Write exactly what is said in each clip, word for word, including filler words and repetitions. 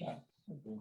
Yeah. Okay.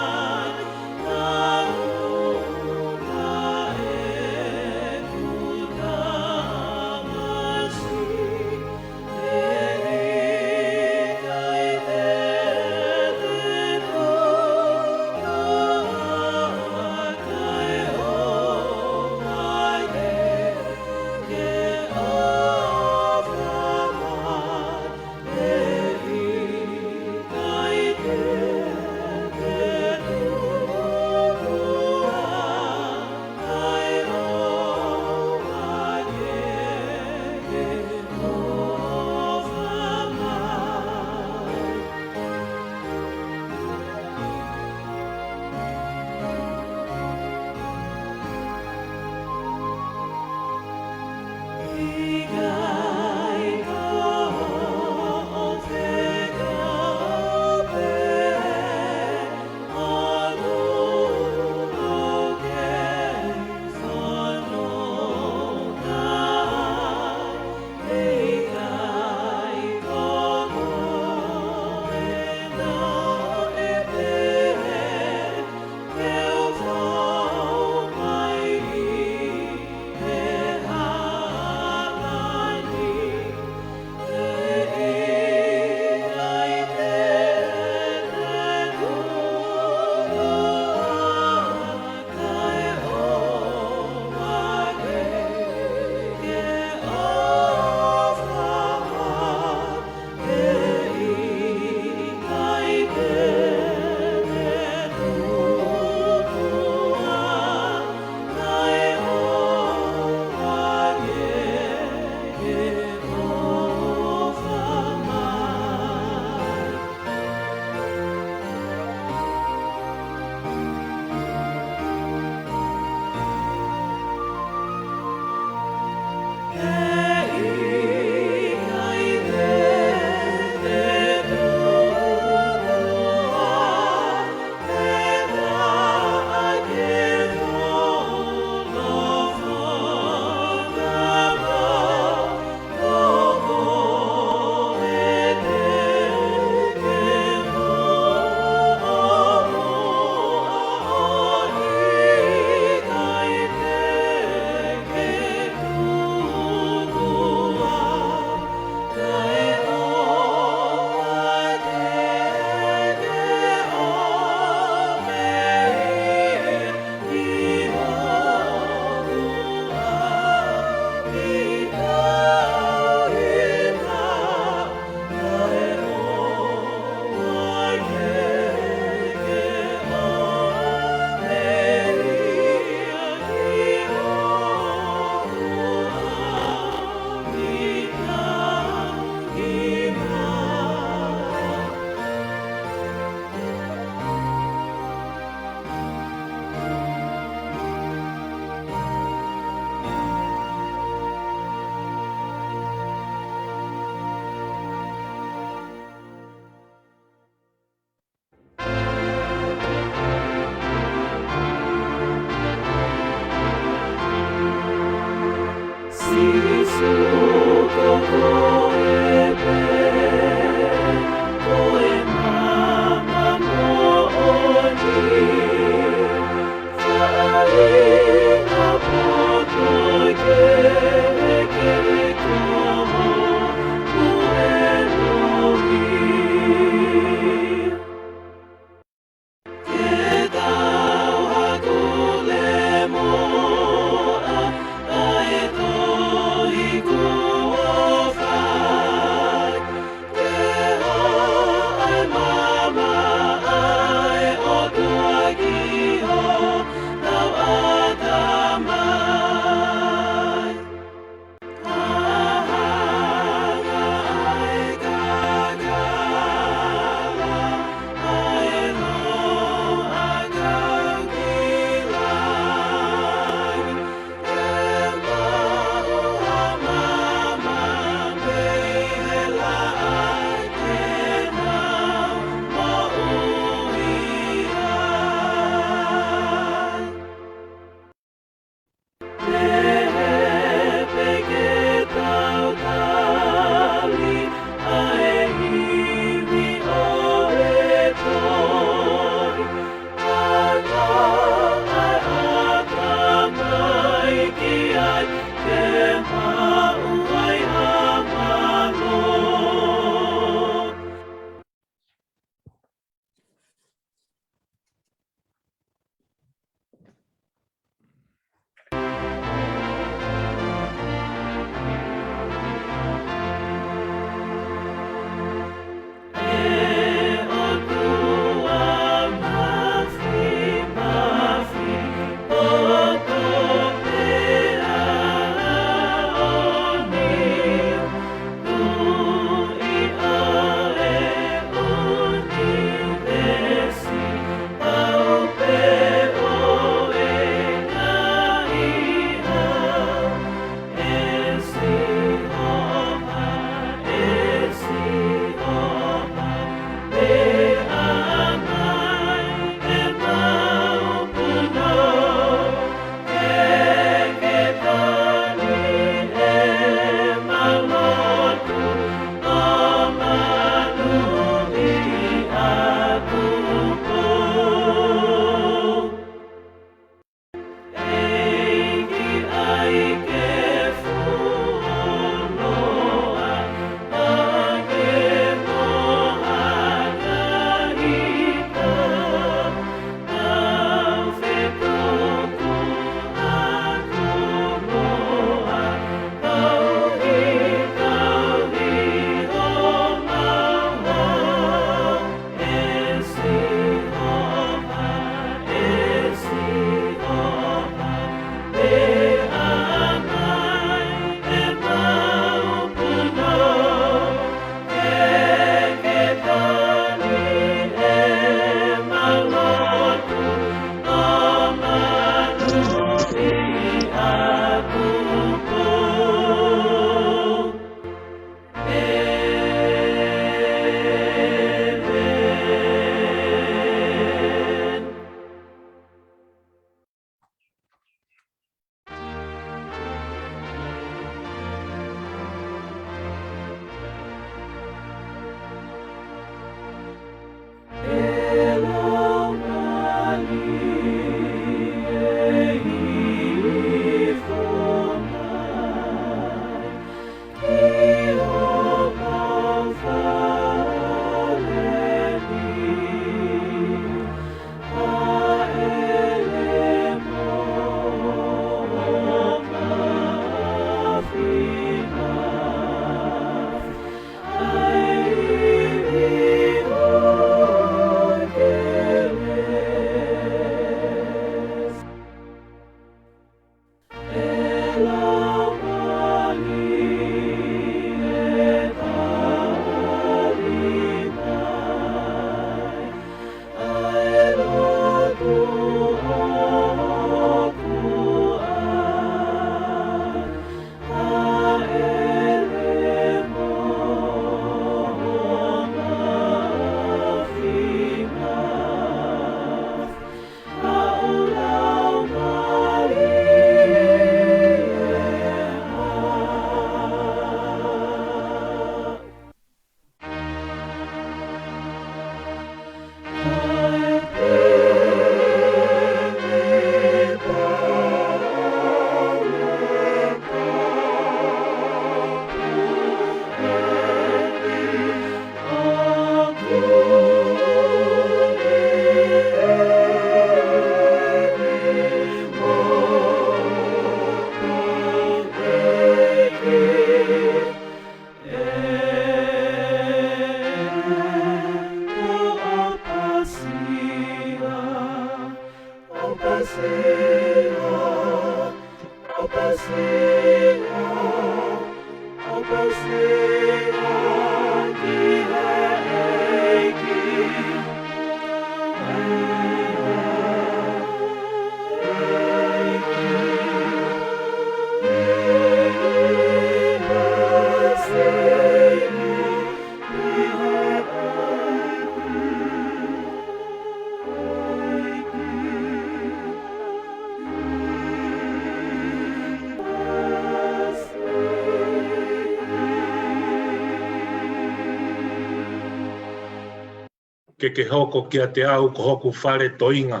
Ke ke hoko kiate au ko hoku fale toenga,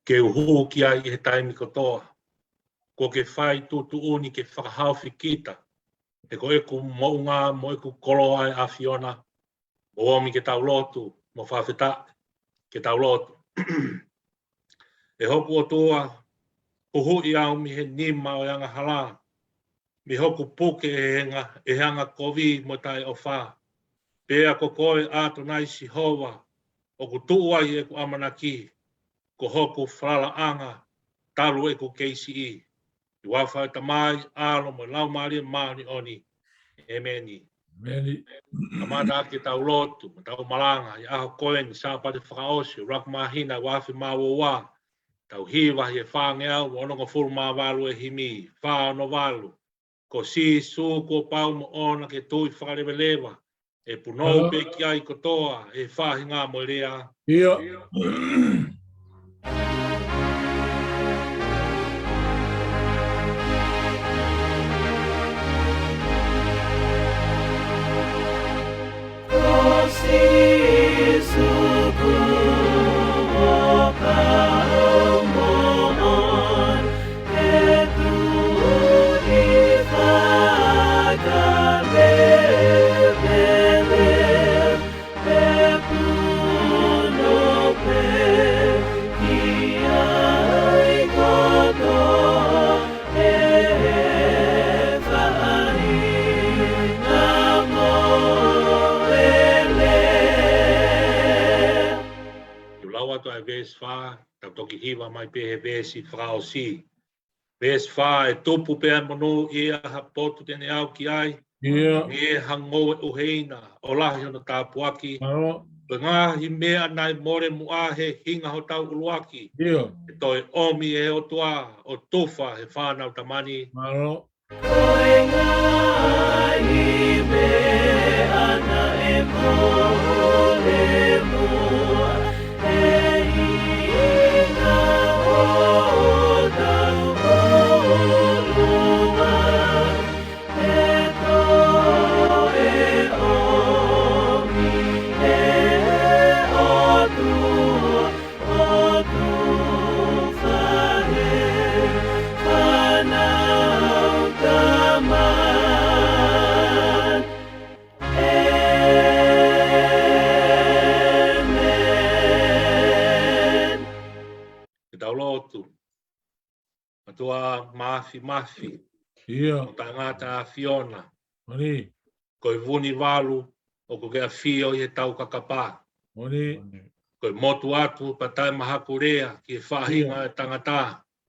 ke u hū ki ai ʻi he taimi kotoa. Kuo ke fai tuʻutuʻuni ke fakahaofi kita, he ko ʻeku moʻunga mo ʻeku koloa ʻa e ʻAfiona. Mou omi ke tau lotu, mo fakafetaʻi, ke tau lotu. ʻE hoku ʻOtua, huhuʻi au mei he nima ʻo e angahala, mei hoku puke ʻe he anga, ʻe he anga kovi mo taʻeʻofa. Pea ko koe ʻAtonai Sihova, ʻoku tuʻu ai ʻeku ʻamanaki, ko hoku falalaʻanga talu ʻeku kei siʻi. ʻI he huafa ʻo e Tamai, ʻAlo mo e Laumālie Māʻoniʻoni. ʻEmeni. ʻEmeni. Kamata ke tau lotu, mo tau malanga, ʻi he ʻaho ko eni, Sāpate fakaʻosi ʻo e ʻuluaki māhina ʻo e ua afe mā uaua. Tau hiva ʻi he fāngeau onongofulu mā valu ʻo e himi, fā ono valu. Ko Sīsū kuo pau moʻona ke tui fakalevaleva, ʻe punou pē ki ai kotoa ʻa e faʻahinga mo e lea. ʻIo. Te u lau atu ʻa e veesi fā, tau toki hiva mai pē he veesi fakaʻosi. Veesi fā, ʻe tupu pē ʻa e monū ʻi ha potu te ne aʻu ki ai. ʻIo. ʻE ha ngoue ʻuheina, ʻo lahi hono tāpuaki. Mālō. Ko e ngaahi meʻa naʻe mole muʻa he hinga hotau ʻuluaki. ʻIo. ʻE toe ʻomi ʻe he ʻOtua, ʻo tufa he fānau tamani. Mālō. Ko e ngaahi meʻa naʻe mole muʻa he hinga hotau ʻuluaki, ʻe toe ʻomi ʻe he ʻOtua, ʻo tufa he fānau tamani. ʻEmeni. Ke tau lotu. ʻOtua Māfimafi. ʻIo. ʻO taʻengata ʻAfiona. Moʻoni. Ko e Vunivalu ʻoku ke ʻafio ʻi hotau kakapa. Moʻoni. Ko e motu atu pea taʻemahakulea ki he faʻahinga ʻo e tangata.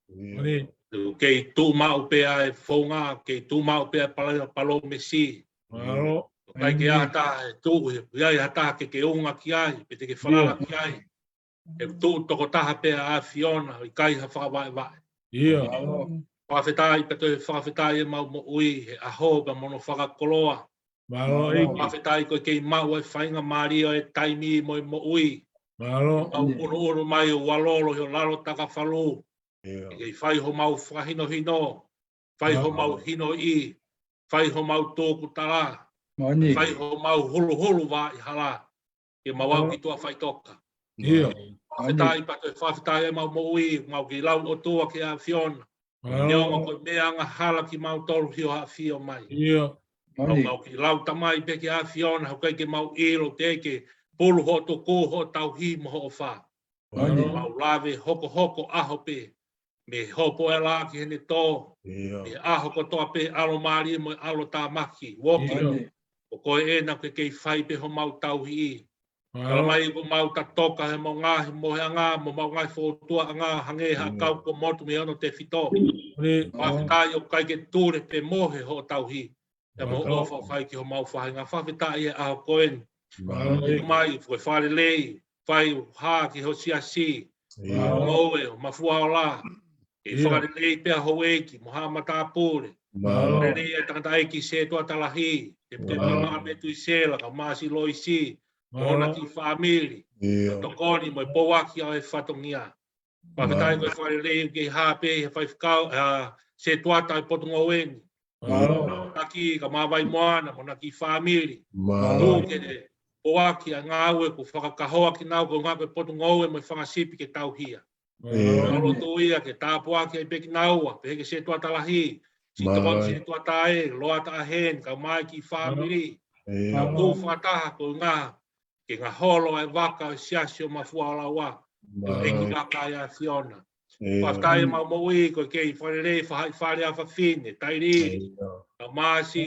Moʻoni. ʻOku kei tuʻu maʻu pē ʻa e founga, kei tuʻu maʻu pē ʻa e pala-, palōmesi. Mālō. ʻOku ʻikai ke ʻi ai ha taha ʻe tuʻu, ʻe ʻi ai ha taha ke ke unga ki ai, pe te ke falala ki ai. ʻE tuʻu tokotaha pē ʻa ʻAfiona, ʻikai ha fakavaʻevaʻe. ʻIo. Fakafetaʻi pea toe fakafetaʻi ʻemau moʻui he ʻaho pea mo hono fakakoloa. Mālō ʻEiki. Fakafetaʻi ko e kei maʻu ʻa e faingamālie ʻo e taimi mo e moʻui. Mālō. Mau ʻunuʻunu mai ʻo ua lolo ʻi ho lalo takafalu. ʻIo. Ke kei fai homau fakahinohino, fai homau hinoʻi, fai homau tōkutala, fai homau huluhulu vaʻa hala, ke mau aʻu ki tuʻa faʻitoka. ʻIo. Fakafetaʻi pea toe fakafetaʻi ʻemau moʻui, mau kei lau ʻOtua ki he ʻAfiona. Neongo ko e meʻa angahala kimautolu ʻi hoʻo ʻafio mai. ʻIo. Mau, mau kei lau Tamai pē ki he ʻAfiona, ʻoku ʻikai ke mau ʻilo teʻeki ke pulu hoʻo tuku, hoʻo tauhi mo hoʻo ʻofa. Moʻoni. Mau lave hokohoko ʻaho pē, mei he hopo ʻa e laʻā ki heʻene tō, ʻio, mei he ʻaho kotoa pē ʻa e ʻalomālie mo e ʻalotāmaki, ʻoku ʻikai, ʻio, ko koe ʻena ʻoku ke kei fai pē homau tauhi. Tala mai ko mau tatoka he mau ngaahi moheʻanga, mo mau ngaahi fōtuaʻanga, hangē ha kau ko motu mei ono tefito. Fakafetaʻi ʻoku ʻikai ke tule pe mohe hoʻo tauhi. Pea mo hoʻo ʻofa fai ki homau faʻahinga. Fakafetaʻi he ʻaho ko eni. Mālō. Mai, ko e fakalelei, fai hā ki ho siasi. Mālō. Mo e, ʻo Mafuaola. Ke fakalelei pea houʻeiki, mo haʻa matāpule. Mālō. Lelei e tangataʻeiki Setuata Lahi, Tēpiteni Maʻa Metuisela, kau Māsi Loisi, mo hona kiʻi fāmili. Tokoni mo e pouaki ʻo e fatongia. Fakafetaʻi ko e fakalelei ʻoku kei hā pē he faifekau, ʻa, Setuata ʻi Potungāue ni. Mālō. Taki ka Mavaimoana, mo hona kiʻi fāmili. Mālō. Tuku ke ne pouaki ʻa e ngāue kuo fakakahoa kinaua ko e ngāue ko e Potungāue mo e fanga sipi ke tauhi ia. Mālō. Mālō loto ia ke tāpuaki ai pē kinaua, pehē ki Setuata Lahi, siʻi tokoni Setuata ē, Loata ʻa Heni, kau mai kiʻi fāmili. Mālō. Kau kū fakataha ko e ngaahi ke ngaholo ʻa e vaka ʻo e siasi ʻo Mafuaola ua. Mālō. ʻEiki vaka ʻa e ʻAfiona. Fakafetaʻi mau moʻui ko e kei fakalelei faʻahi fale ʻa fafine, Taili. Kau Māsi,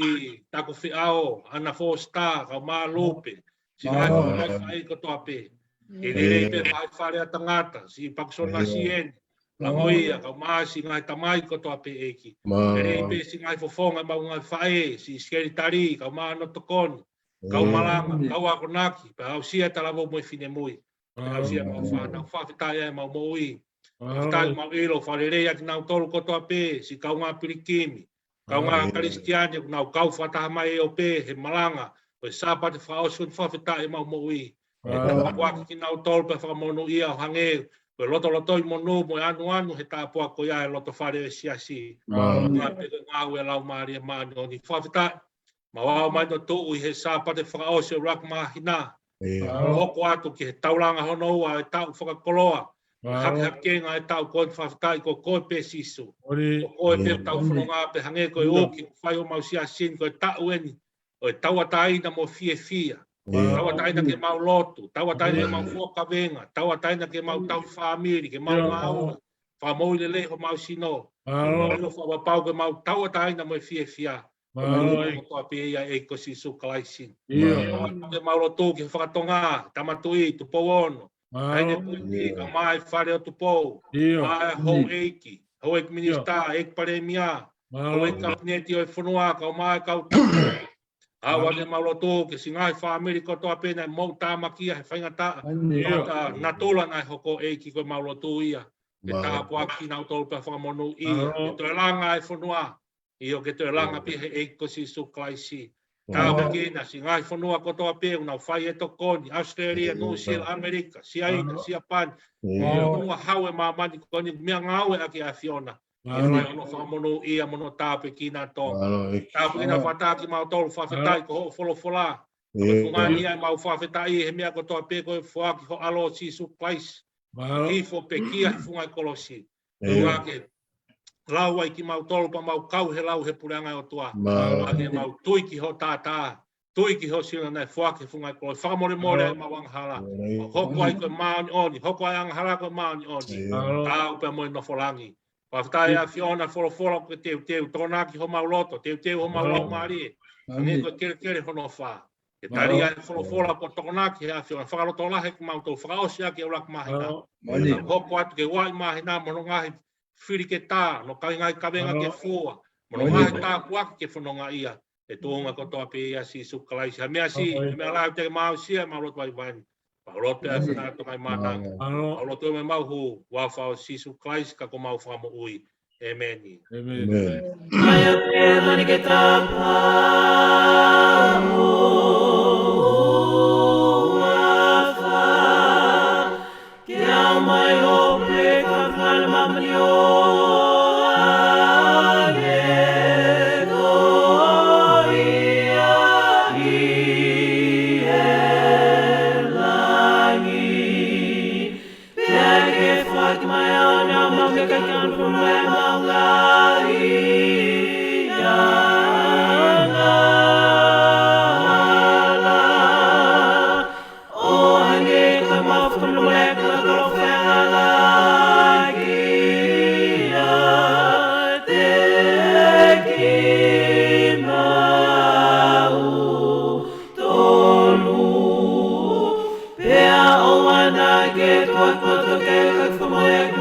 Takofeʻao, ʻAna Fosita, kau Mālupe. Siʻi ngaahi faʻahi kotoa pē. Ke lelei pē faʻahi fale ʻa tangata, siʻi Pakisona Sieni. Lango ia, kau Māsi, ngaahi tamai kotoa pē ʻEiki. Lelei pē siʻi ngaahi fofonga mau ngaahi faʻē, siʻi Sekelitali, kau Māno Tokoni. Kau malanga, kau akonaki, pea aʻusia talavou mo e finemui. Pea aʻusia mau fānau, fakafetaʻi ai mau moʻui. Fakafetaʻi mau ʻilo, fakalelei ʻa kinautolu kotoa pē, siʻi kaungā pilikimi. Kaungā Kalisitiane, ʻoku nau kau fakataha mai ʻo pē, he malanga, ko e Sāpate fakaʻosi, fakafetaʻi mau moʻui. Tāpuaki kinautolu pea fakamonūʻia ʻo hangē, ko e lotolotoi monū mo e anuanu, he tāpuaki ko ia he loto fale ʻo e siasi. Mālō. Pea pē ko e ngāue ʻa e Laumālie Māʻoniʻoni, fakafetaʻi. Mau ō mai ʻo tuʻu ʻi he Sāpate fakaʻosi ʻo e ʻuluaki māhina. Hoko atu ki he taulanga hono ua ʻo e taʻu fakakoloa. Hakehakenga ʻo e taʻu ko eni, fakafetaʻi ko koe pē Sīsū. Ko koe pē ʻoku tau fononga pē hangē ko e ʻuki ʻoku fai ʻe homau siasi ni ko e taʻu eni ʻo e tauʻatāina mo e fiefia. Tauʻatāina ke mau lotu, tauʻatāina ke mau fua kavenga, tauʻatāina ke mau tauhi fāmili, ke mau ngāue. Fakamoʻui lelei homau sino. Mau ʻilo fakapapau ke mau tauʻatāina mo e fiefia. Mālō. Ko e kotoa pē ia ʻEiki ko Sīsū Kalaisi. Ke mau lotu ki he fakatonga, Tama Tuʻi, Tupou Ono. Haʻane puiti, kau mai fale ʻo Tupou. Mai houʻeiki, houʻeiki minisitā, ʻEiki Palēmia. Houʻeiki kapineti ʻo e fonua, kau mai kau tapu. ʻOua ke mau lotu ke siʻi ngaahi fāmili kotoa pē naʻe moʻutāmakia he faingataʻa. Mata natula naʻe hoko ʻEiki ko e mau lotu ia. Ke tāpuaki kinautolu pea fakamonūʻia. Ke toe langa e fonua. ʻIo ke toe langa pē he ʻEiki ko Sīsū Kalaisi. Tāpuekina siʻi ngaahi fonua kotoa pē, ʻoku nau fai e tokoni, ʻAositelēlia, Nuʻusila, ʻAmelika, Siaina, Siapani. Ko e fonua hau e māmani ko eni, meʻangāue ʻaki ʻa e ʻAfiona. Ke fai hono fakamonūʻia mo hono tāpuekina ʻa e Tonga. Tāpuekina fakataha kimautolu, fakafetaʻi ko hoʻo folofola. Ko e fungani ia ʻemau fakafetaʻi he meʻa kotoa pē ko e foaki ho ʻAlo Sīsū Kalaisi. Hifo pekia he funga e kolosi. Koeʻuhi ke lau ai kimautolu pea mau kau he lau he puleʻanga ʻo e ʻOtua. Koeʻuhi ke mau tui ki hoʻo taʻataʻa. Tui ki hoʻo sino naʻe foaki he funga e kolosi. Fakamolemole ʻemau angahala. Hoko ai ko e māʻoniʻoni. Hoko ai angahala ko e māʻoniʻoni. Tau pea mo e nofo langi. Fakafetaʻi ʻAfiona folofola ko e teuteu. Tokonaki homau loto. Teuteu homau laumālie. Hangē ko e kelekele hono fā. Ke tali ai e folofola ko e tokonaki he ʻAfiona. Fakalotolahi kimautolu. Fakaʻosi ʻaki e ʻuluaki māhina. Hoko atu ki he ua māhina mo hono ngaahi fili ke tā, hono ngaahi kavenga ke fua, mo hono ngaahi tāpuaki ke fononga ia, he tuʻunga kotoa pē ʻia Sīsū Kalaisi. Ha meʻa siʻi, ha meʻa lahi te ke mau aʻusia, mau lotu vaivai ni. Mau lotu ʻa e fana tokai mana. Mau lotu ʻemau hū, huafa ʻo Sīsū Kalaisi ka ko homau Fakamoʻui. ʻĒmeni. ʻĒmeni.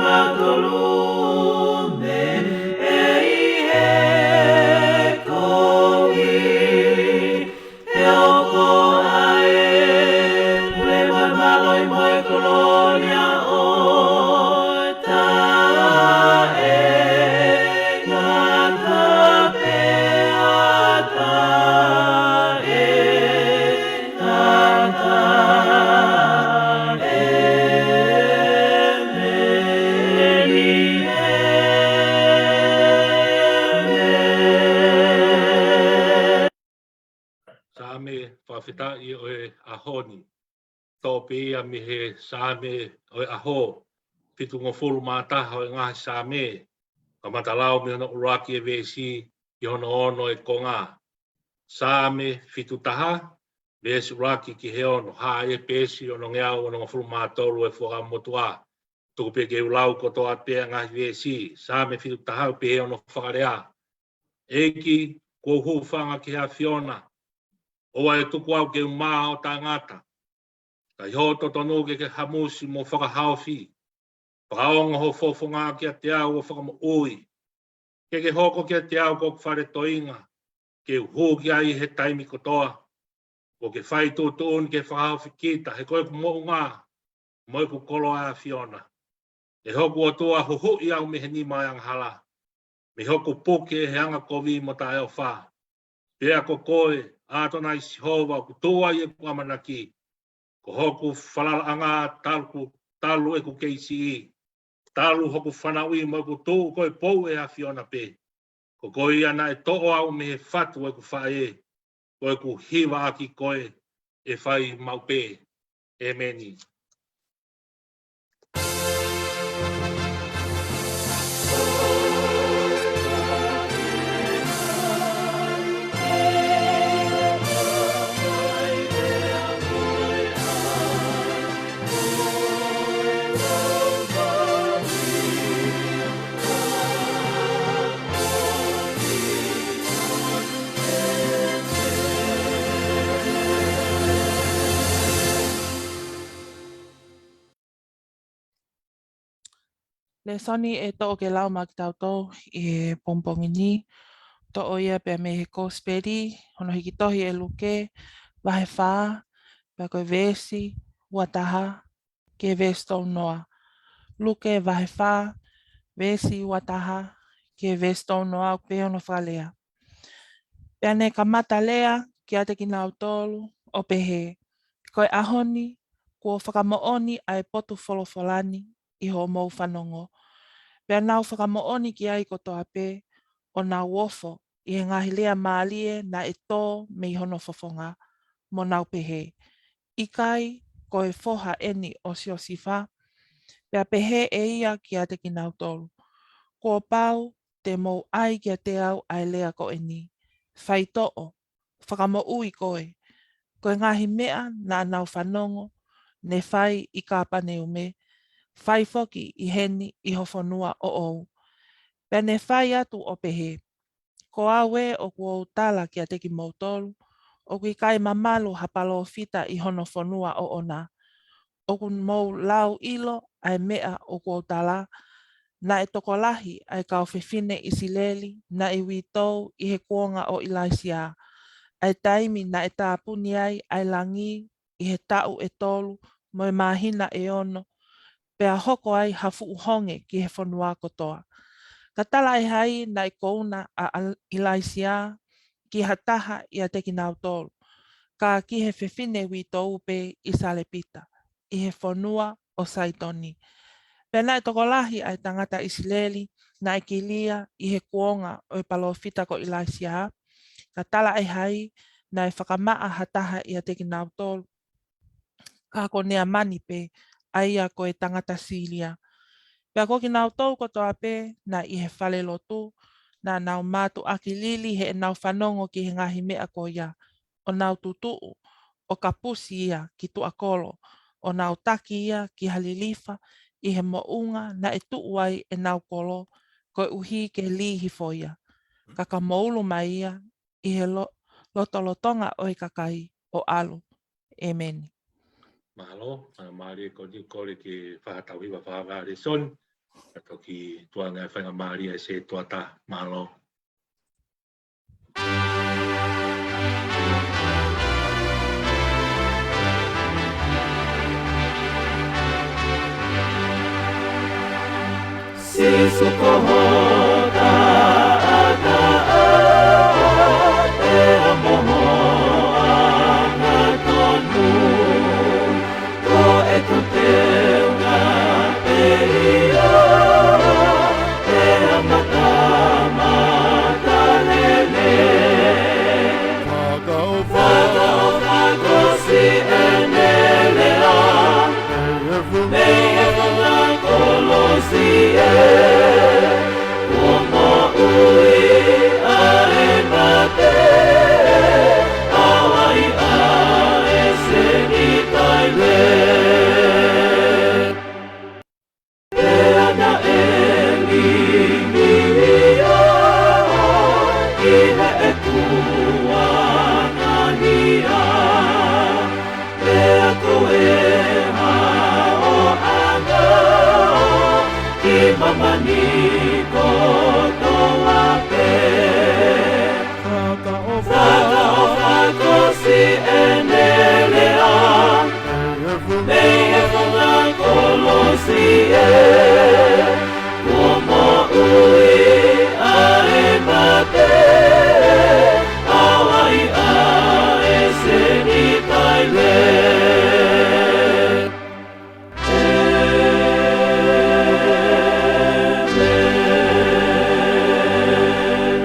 Tolu me ʻi he kovi, he ʻoku ʻa e pule mo e mālohi mo e kolōlia ʻo taʻengata pea taʻe Saame fakafetaʻi ʻo e ʻaho ni. Toʻo pē ia mei he Saame ʻo e ʻaho, fitungofulu mā taha ʻo e ngaahi Saame. Kamata lau mei hono ʻuluaki e veesi ki hono ono e konga. Saame fitu taha, veesi ʻuluaki ki he ono, hā e peesi onongeau onongofulu mā tolu e Fuakava Motuʻa. Tuku pē ke u lau kotoa pē ʻa e ngaahi veesi. Saame fitu taha, pehē hono fakalea: ʻEiki, kuo u hūfanga ki he ʻAfiona. ʻOua ʻe tuku au ke u mā ʻo taʻengata. Ka ʻi hoʻo totonu ke ke hamusi mo fakahaofi. Fakaongo ho fofonga kiate au ʻo fakamoʻui. Ke ke hoko kiate au ko hoku fale toiʻanga, ke u hū ki ai he taimi kotoa. Kuo ke fai tuʻutuʻuni ke fakahaofi kita, he ko ʻeku moʻunga mo ʻeku kolo ʻa e ʻAfiona. ʻE hoku ʻOtua, huhuʻi au mei he nima ʻo e angahala, mei hoku puke ʻe he anga kovi mo taʻeʻofa. Pea ko koe, ʻAtonai Sihova, ʻoku tuʻu ai ʻeku ʻamanaki. Ko hoku falalaʻanga talu, talu ʻeku kei siʻi, talu hoku fanauʻi mo ʻeku tuʻu, ko e pou ʻo e ʻAfiona pē. Ko koe ia naʻe toʻo au mei he fatu ʻo ʻeku faʻē, ko ʻeku hiva ʻaki koe ʻe fai maʻu pē. ʻEmeni. Lēsoni ʻe toʻo ke lau maʻa kitautolu ʻi he pongipongi ni, toʻo ia pea mei he Kosipeli hono hiki tohi ʻe Luke, vahe fā, pea ko e veesi ua taha ki he veesi tolu noa. Luke vahe fā, veesi ua taha ki he veesi tolu noa, ʻoku pehē hono fakalea: Pea ne kamata lea kiate kinautolu ʻo pehē, Ko e ʻaho ni kuo fakamoʻoni ʻa e potu folofola ni ʻi hoʻomou fanongo. Pea nau fakamoʻoni ki ai kotoa pē, ʻo nau ofo ʻi he ngaahi lea mālie naʻe tō mei hono fofonga, mo nau pehē, ʻIkai ko e foha eni ʻo Siosifa? Pea pehē ʻe ia kiate kinautolu, Kuo pau te mou ʻai kiate au ʻa e lea ko eni, Faitoʻo, fakamoʻui koe. Ko e ngaahi meʻa naʻa nau fanongo ne fai ʻi Kāpaneume, fai foki ʻi heni ʻi ho fonua ʻoʻou. Pea ne fai atu ʻo pehē, Ko au ē ʻoku ou tala kiate kimoutolu, ʻoku ʻikai mamalu ha palōfita ʻi hono fonua ʻoʻona. ʻOku mou lau ʻilo ʻa e meʻa ʻoku ou tala, naʻe tokolahi ʻa e kau fefine ʻIsileli naʻe uitou ʻi he kuonga ʻo ʻIlaisiā, ʻa e taimi naʻe tāpuni ai ʻa e langi ʻi he taʻu ʻe tolu mo e māhina ʻe ono, pea hoko ai ha fuʻu honge ki he fonua kotoa. Ka talaʻehai naʻe kouna ʻa ʻIlaisiā ki ha taha ʻiate kinautolu, ka ki he fefine uitou pē ʻi Salepita, ʻi he fonua ʻo Saitoni. Pea naʻe tokolahi ʻa e tangata ʻIsileli naʻe kilia ʻi he kuonga ʻo e palōfita ko ʻIlaisiā, ka talaʻehai naʻe fakamaʻa ha taha ʻiate kinautolu, ka ko Neamani pē, ʻa ia ko e tangata Sīlia. Pea ko kinautolu kotoa pē naʻe ʻi he falelotu, naʻa nau mātuʻaki lili heʻenau fanongo ki he ngaahi meʻa ko ia, ʻo nau tutuʻu ʻo kapusi ia ki tuʻa kolo, ʻo nau taki ia ki ha lilifa ʻi he moʻunga naʻe tuʻu ai ʻenau kolo, koeʻuhi ke lī hifo ia. Ka ka moulu mai ia ʻi he lo-, lotolotonga ʻo e kakai ʻo ʻalu. ʻEmeni. Mālō, ʻa, mālie ko eni, kole ke fai ha tauhi ʻo e fakahā lēsoni. Ka toki tuʻu ange ʻa e faingamālie ʻa e setuata. Mālō. Sīsū ko ho taʻataʻa, pea mo ho angatonu, ko ʻeku teunga pē ia, pea mo e kamata lelei. Fakaʻofoʻofa ko siʻene lea, mei he funga kolosi ē, kuo moʻui ʻa e mate, ʻo ʻai ʻa e Senitaile. Pea naʻe liliu ia ʻi heʻeku ʻanahia, pea ko e haoʻanga ʻo māmani kotoa pē. Fakaʻofoʻofa ko siʻene lea, mei he funga kolosi ē, kuo moʻui ʻa e mate, ʻo ʻai ʻa e Senitaile. ʻĒmeni.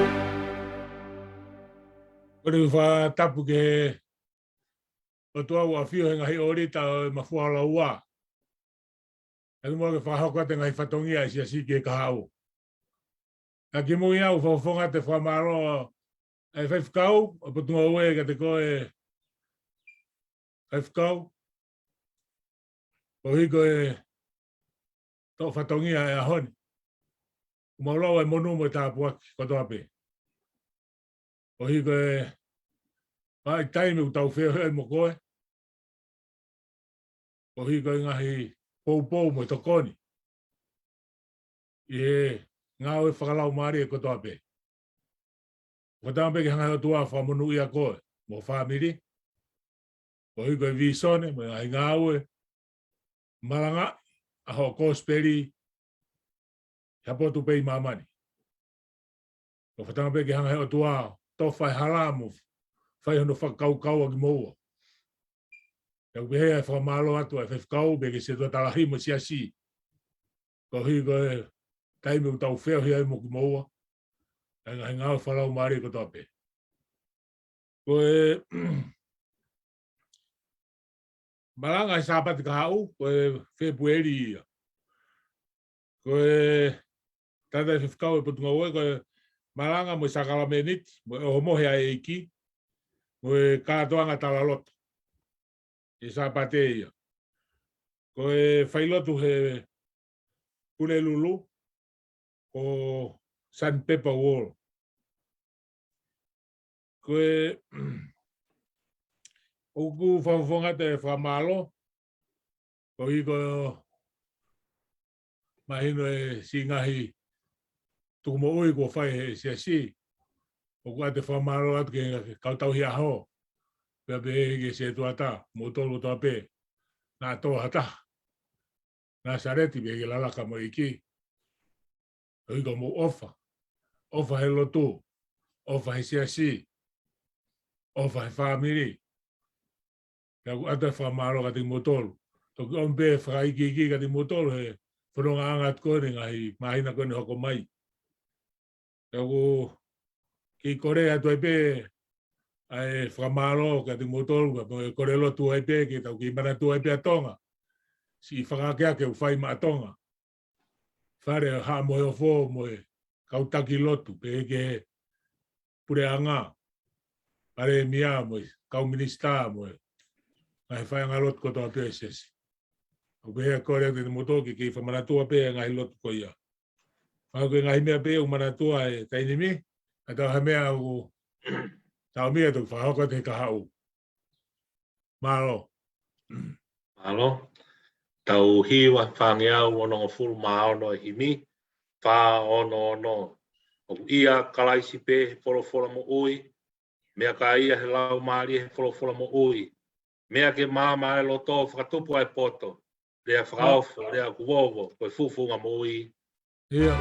Kole ke u fakatapu ki he ʻOtua ʻoku ʻafio he ngaahi ʻōlita ʻo e Mafua Hola Ua. Kae ʻumaʻā ke fakahoko atu e ngaahi fatongia ʻa e siasi ki he kahaʻu. Ka kimuʻa ʻoku ou fakafofonga atu e fakamālō ʻa e faifekau ʻo e Potungāue kiate koe faifekau, koeʻuhi ko e toʻo fatongia e ʻaho ni. ʻOku mau lau e monū mo e tāpuaki kotoa pē. Koeʻuhi ko e ngaahi taimi ʻoku tau feohi ai mo koe, koeʻuhi ko e ngaahi poupou mo e tokoni ʻi he ngāue fakalaumālie kotoa pē. Ko e taimi pē ke hanga he ʻOtua ʻo fakamonūʻia koe mo e fāmili, koeʻuhi ko e vīsone mo e ngaahi ngāue malangaʻi ʻa hoʻo kosipeli he ʻaho kotoa pē ʻi māmani. Ko e taimi pē ke hanga he ʻOtua ʻo tofa e hala mo fai hono fakakaukauʻi kimoua. Pea ʻoku pehē ʻa e fakamālō atu ʻa e faifekau pea ki he setuata lahi mo e siasi, koeʻuhi ko e taimi ʻoku tau feohi ai mo kimoua ʻi he ngaahi ngāue fakalaumālie kotoa pē. Ko e malanga he Sāpate kahaʻu, ko e Fēpueli ia. Ko e tangataʻi faifekau ʻo e Potungāue, ko e malanga mo e sākalameniti, mo e ʻohomohe ʻa e ʻEiki, mo e kātoanga talaloto he Sāpate ia. Ko e failotu he Pulelulu, ko Sandpaper Wall. Ko e, ʻoku ou fakafofonga atu e fakamālō, koeʻuhi ko e mahino e siʻi ngaahi tukumoʻui kuo fai he siasi, ʻoku ʻoatu e fakamālō atu ki he kau tauhi ʻaho, pea pehē ki he setuata, kimoutolu kotoa pē naʻa tō ha taha Nāsaleti pea ke lalaka mo e ʻEiki. Koeʻuhi ko hoʻomou ʻofa. ʻOfa he lotu. ʻOfa he siasi. ʻOfa he fāmili. Pea ʻoku ʻoatu e fakamālō kiate kimoutolu. Toki ʻomi pē e fakaikiiki kiate kimoutolu he fonongaʻanga atu ko eni ngaahi māhina ko eni hoko mai. Pea ʻoku kei kole atu ai pē ʻa e fakamālō kiate kimoutolu, ka ʻoku kole lotu ai pē ke tau kei manatua ai pē ʻa Tonga. Siʻi fakaakeake ʻoku fai maʻa Tonga. Fale Haʻa Moheofo mo e kau taki lotu, pehē ki he puleʻanga, palēmia mo e kau minisitā mo e ngaahi faiʻanga lotu kotoa pē ʻo e siasi. ʻOku pehē ʻa e kole atu kiate kimoutolu ke kei fakamanatua pē ʻa e ngaahi lotu ko ia. Pea ko e ngaahi meʻa pē ʻoku manatua he taimi ni, ka tau ha meʻa ʻoku tau meʻa toki fakahoko atu he kahaʻu. Mālō. Mālō. Tau hiva fāngeau onongofulu mā ono ʻa e himi, fā ono ono. ʻOku ʻia Kalaisi pē he folofola moʻui, meʻa kia ia he Laumālie he folofola moʻui, meʻa ke maama ʻa e loto, fakatupu ʻa e poto, lea fakaofo, lea ʻoku vovo, ko e fufunga moʻui. ʻIa.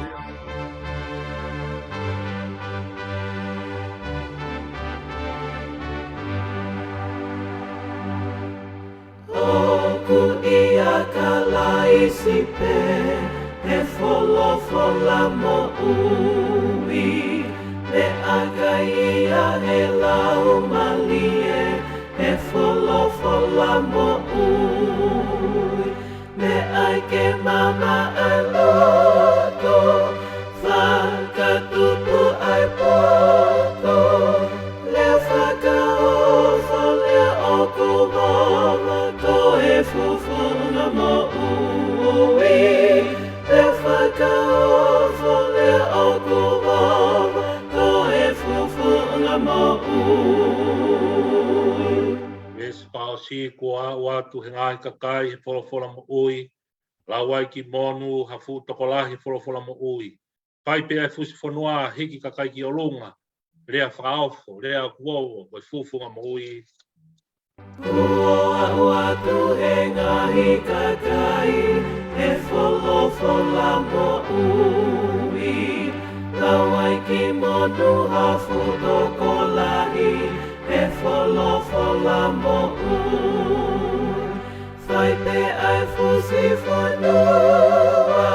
ʻOku ʻia Kalaisi pē he folofola moʻui, meʻa kia ia he Laumālie he folofola moʻui, meʻa ke maama ʻa e loto, fakatupu ʻa e poto, lea fakaofo, lea ʻoku vovo, ko e fufunga moʻui. Lea fakaofo, lea ʻoku vovo, ko e fufunga moʻui. Veesi fakaʻosi: Kuo aʻu atu he ngaahi kakai he folofola moʻui, lau ai ki Monu ha fuʻu tokolahi he folofola moʻui. Fai pē ʻa e fusi fonua, hiki kakai ki ʻolunga, lea fakaofo, lea ʻoku vovo, ko e fufunga moʻui. Kuo aʻu atu he ngaahi kakai he folofola moʻui, lau ai ki Monu ha fuʻu tokolahi he folofola moʻui. Fai pē ʻa e fusi fonua,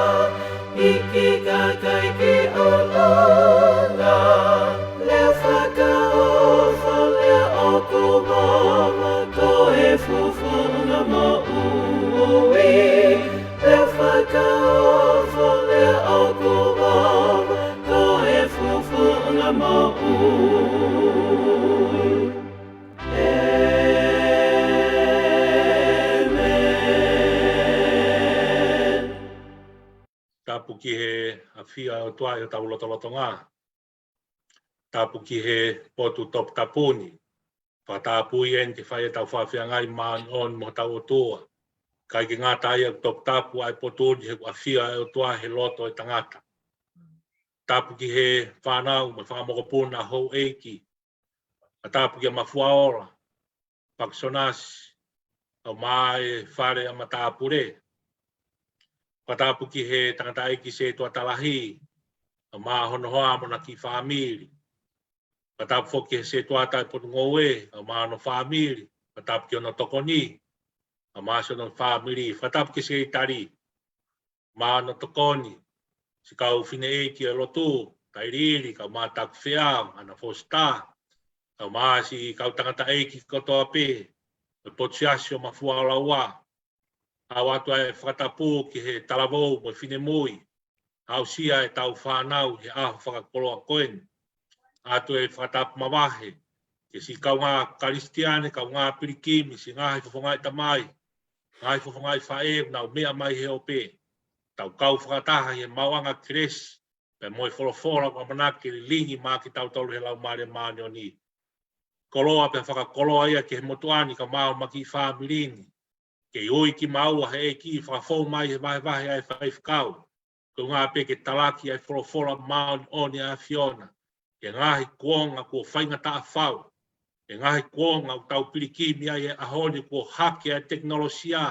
hiki kakai ki ʻolunga, lea fakaofo, lea ʻoku vovo, ko e fufunga moʻui. Lea fakaofo, lea ʻoku vovo, ko e fufunga moʻui. ʻĒmeni. Tapu ki he ʻafio ʻa e ʻOtua ʻi hotau lotolotonga. Tapu ki he potu toputapu ni. Fakatapu eni ke fai ʻetau fakafeangai māʻoniʻoni mo hotau ʻOtua. ʻIkai ke ngata ai, ʻoku toputapu ʻa e potu ni he ʻoku ʻafio ʻa e ʻOtua he loto ʻo e tangata. Tapu ki he fānau mo e fanga mokopuna, houʻeiki, ʻa tapu kia Mafuaola Pakisonasi, ʻa e fale ʻa matāpule. Fakatapu ki he tangataʻeiki setuata lahi, ʻa hono hoa mo hona kiʻi fāmili. Fakatapu foki ki he setuata ʻi Potungāue, ʻa hono fāmili. Fakatapu ki hono tokoni, ʻa hono fāmili. Fakatapu ki he sekelitali, mo hono tokoni, siʻi kau fineʻeiki ʻo e lotu, Tailiili, kae ʻumaʻā Takufeʻao, ʻa hono fositā, kae ʻumaʻā siʻi kau tangataʻeiki kotoa pē ʻo e potu siasi ʻo Mafuaola Ua. ʻOatu ʻa e fakatapu ki he talavou mo e finemui, aʻusia ʻetau fānau he ʻaho fakakoloa ko eni. ʻOatu e fakatapu mavahe ki he siʻi kaungā Kalisitiane, kaungā pilikimi, siʻi ngaahi fofongaʻi tamai, ngaahi fofongaʻi faʻē, ʻoku nau meʻa mai he ope. Tau kau fakataha ʻi he maʻuʻanga kelesi pea mo e folofola ʻoku ʻamanaki ke lilingi maʻa kitautolu ʻe he Laumālie Māʻoniʻoni. Koloa pea fakakoloa ia ki he motuʻa ni kae ʻumaʻā homa kiʻi fāmili ni. Ke ui kimaua ʻe he ʻEiki, fakafou mai he vahevahe ʻa e faifekau, koeʻuhi pē ke talaki ʻa e folofola māʻoniʻoni ʻa e ʻAfiona ki he ngaahi kuonga kuo faingataʻa fau, ki he ngaahi kuonga ʻoku tau pilikimi ai he ʻaho ni, kuo hake ʻa e tekinolosia,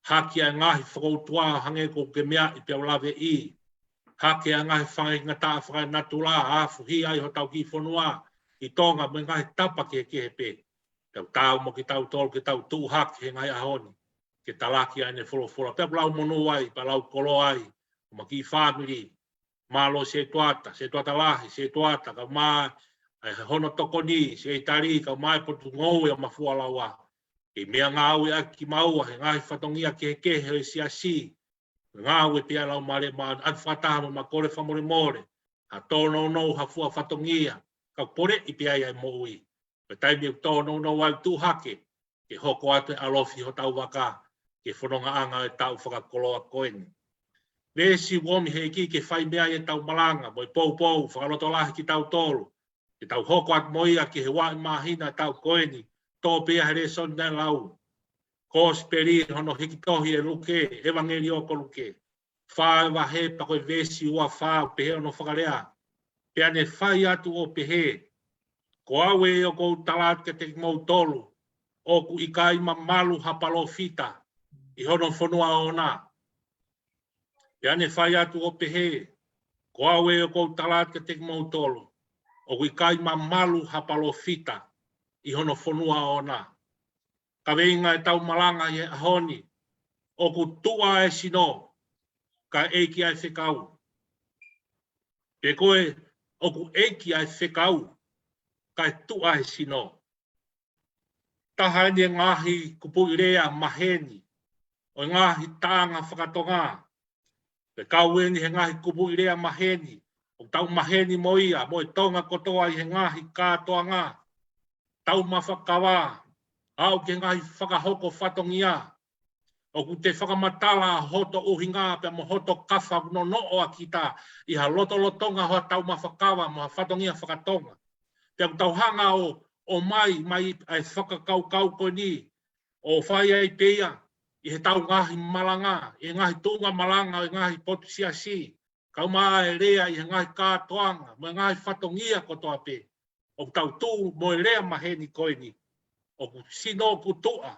hake ʻa e ngaahi fokoutua ʻo hangē ko ʻoku ke meaʻi pea u laveʻi, hake ʻa e ngaahi faingataʻa fakaenatula, afuhi ai hotau kiʻi fonua ʻi Tonga mo e ngaahi tapa kehekehe pē. Pea ʻoku taau mo kitautolu ke tau tuʻu hake he ngaahi ʻaho ni ke talaki ʻa ʻene folofola, pea ʻoku lau monū ai, pea lau koloa ai homa kiʻi fāmili. Mālō setuata, setuata lahi, setuata, kae ʻumaʻā ʻa hono tokoni, sekelitali, kae ʻumaʻā e Potungāue ʻo Mafuaola Ua. Ke meʻangāueʻaki kimaua he ngaahi fatongia kehekehe ʻo e siasi. Ngāue pē ʻa e Laumālie Māʻoniʻoni, ʻoatu fakataha mo ʻema kole fakamolemole, ha tōnounou, ha fua fatongia, ka ʻoku poleʻi pē ai ʻa e moʻui. Ko e taimi ʻoku tōnounou ai, tuʻu hake, ke hoko atu e ʻalofi hotau vaka ki he fonongaʻanga ʻo e taʻu fakakoloa ko eni. Veesi ʻoku ʻomi ʻe he ʻEiki ke fai mei ai ʻetau malanga mo e poupou fakalotolahi kitautolu, ke tau hoko atu mo ia ki he uaʻi māhina ʻo e taʻu ko eni, tō pē ia he lēsoni naʻe lau. Kosipeli hono hiki tohi ʻe Luke, ʻEvangeliō ko Luke. Fā ʻo e vahe pea ko e veesi ua fā ʻoku pehē hono fakalea. Pea ne fai atu ʻo pehē, ko au ē ʻoku ou tala atu kiate kimoutolu, ʻoku ʻikai mamalu ha palōfita ʻi hono fonua ʻoʻona. Pea ne fai atu ʻo pehē, ko au ē ʻoku ou tala atu kiate kimoutolu, ʻoku ʻikai mamalu ha palōfita ʻi hono fonua ʻoʻona. Kaveinga ʻetau malanga ʻi he ʻaho ni, ʻoku tuʻa e sino, kae ʻeiki ʻa e fekau. Pe ko e, ʻoku ʻeiki ʻa e fekau, kae tuʻa e sino. Taha eni e ngaahi kupuʻi lea maheni ʻo e ngaahi taʻanga fakatonga. Pea kau eni he ngaahi kupuʻi lea maheni ʻoku tau maheni mo ia, mo e Tonga kotoa ʻi he ngaahi kātoanga, taumafa kava, aʻu ki he ngaahi fakahoko fatongia. ʻOku te fakamatala hoto ʻuhinga pea mo hoto kafa ʻoku nonoʻo ʻa kita ʻi ha lotolotonga ʻo ha taumafa kava mo ha fatongia fakatonga. Pea ʻoku tau hanga ʻo, ʻomai mai ʻa e fakakaukau ko eni, ʻo fai ai pē ia ʻi heʻetau ngaahi malanga, ʻi he ngaahi tuʻunga malanga ʻo e ngaahi potu siasi, kae ʻumaʻā e lea ʻi he ngaahi kātoanga mo e ngaahi fatongia kotoa pē. ʻOku tau tuʻu mo e lea maheni ko eni, ʻoku sino ʻoku tuʻa,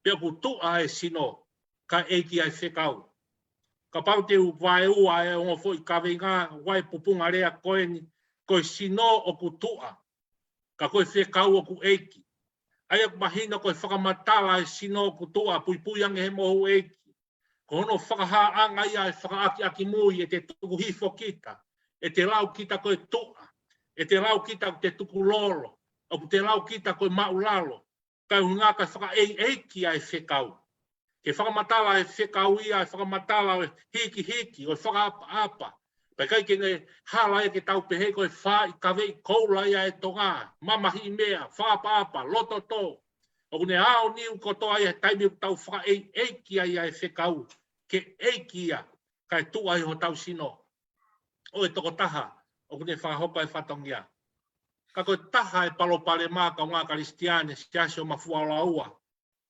pe ʻoku tuʻa e sino, kae ʻeiki ʻa e fekau. Kapau te u vaeua e ongo foʻi kaveinga ʻo e pupunga lea ko eni, ko e sino ʻoku tuʻa, ka ko e fekau ʻoku ʻeiki. ʻA ia ʻoku mahino ko e fakamatala e sino ʻoku tuʻa, puipui ange he mohu ʻeiki, ko hono fakahāʻanga ia e fakaʻakiʻaki mui ʻete tuku hifo kita, ʻete lau kita ko e tuʻa, ʻete lau kita ko e tukulolo, ʻoku te lau kita ko e māʻulalo, kae ʻuhinga kae fakaʻeiʻeiki ʻa e fekau. Ke fakamatala e fekau ia, e fakamatala ʻo e hikihiki, ʻo e fakaʻapaʻapa. Pea ʻikai ke ne hala ia ke tau pehē ko e faaʻi kaveʻi koula ia e Tonga, mamahiʻi meʻa, fakaʻapaʻapa, loto tō. ʻOku ne aoniu kotoa ia he taimi ʻoku tau fakaʻeiʻeiki ai ʻa e fekau, ke ʻeiki ia, kae tuʻa ʻi hotau sino ʻo e tokotaha ʻoku ne fakahoko e fatongia. Ka ko e taha e palopalema, kaungā Kalisitiane, Siasi ʻo Mafuaʻola Ua,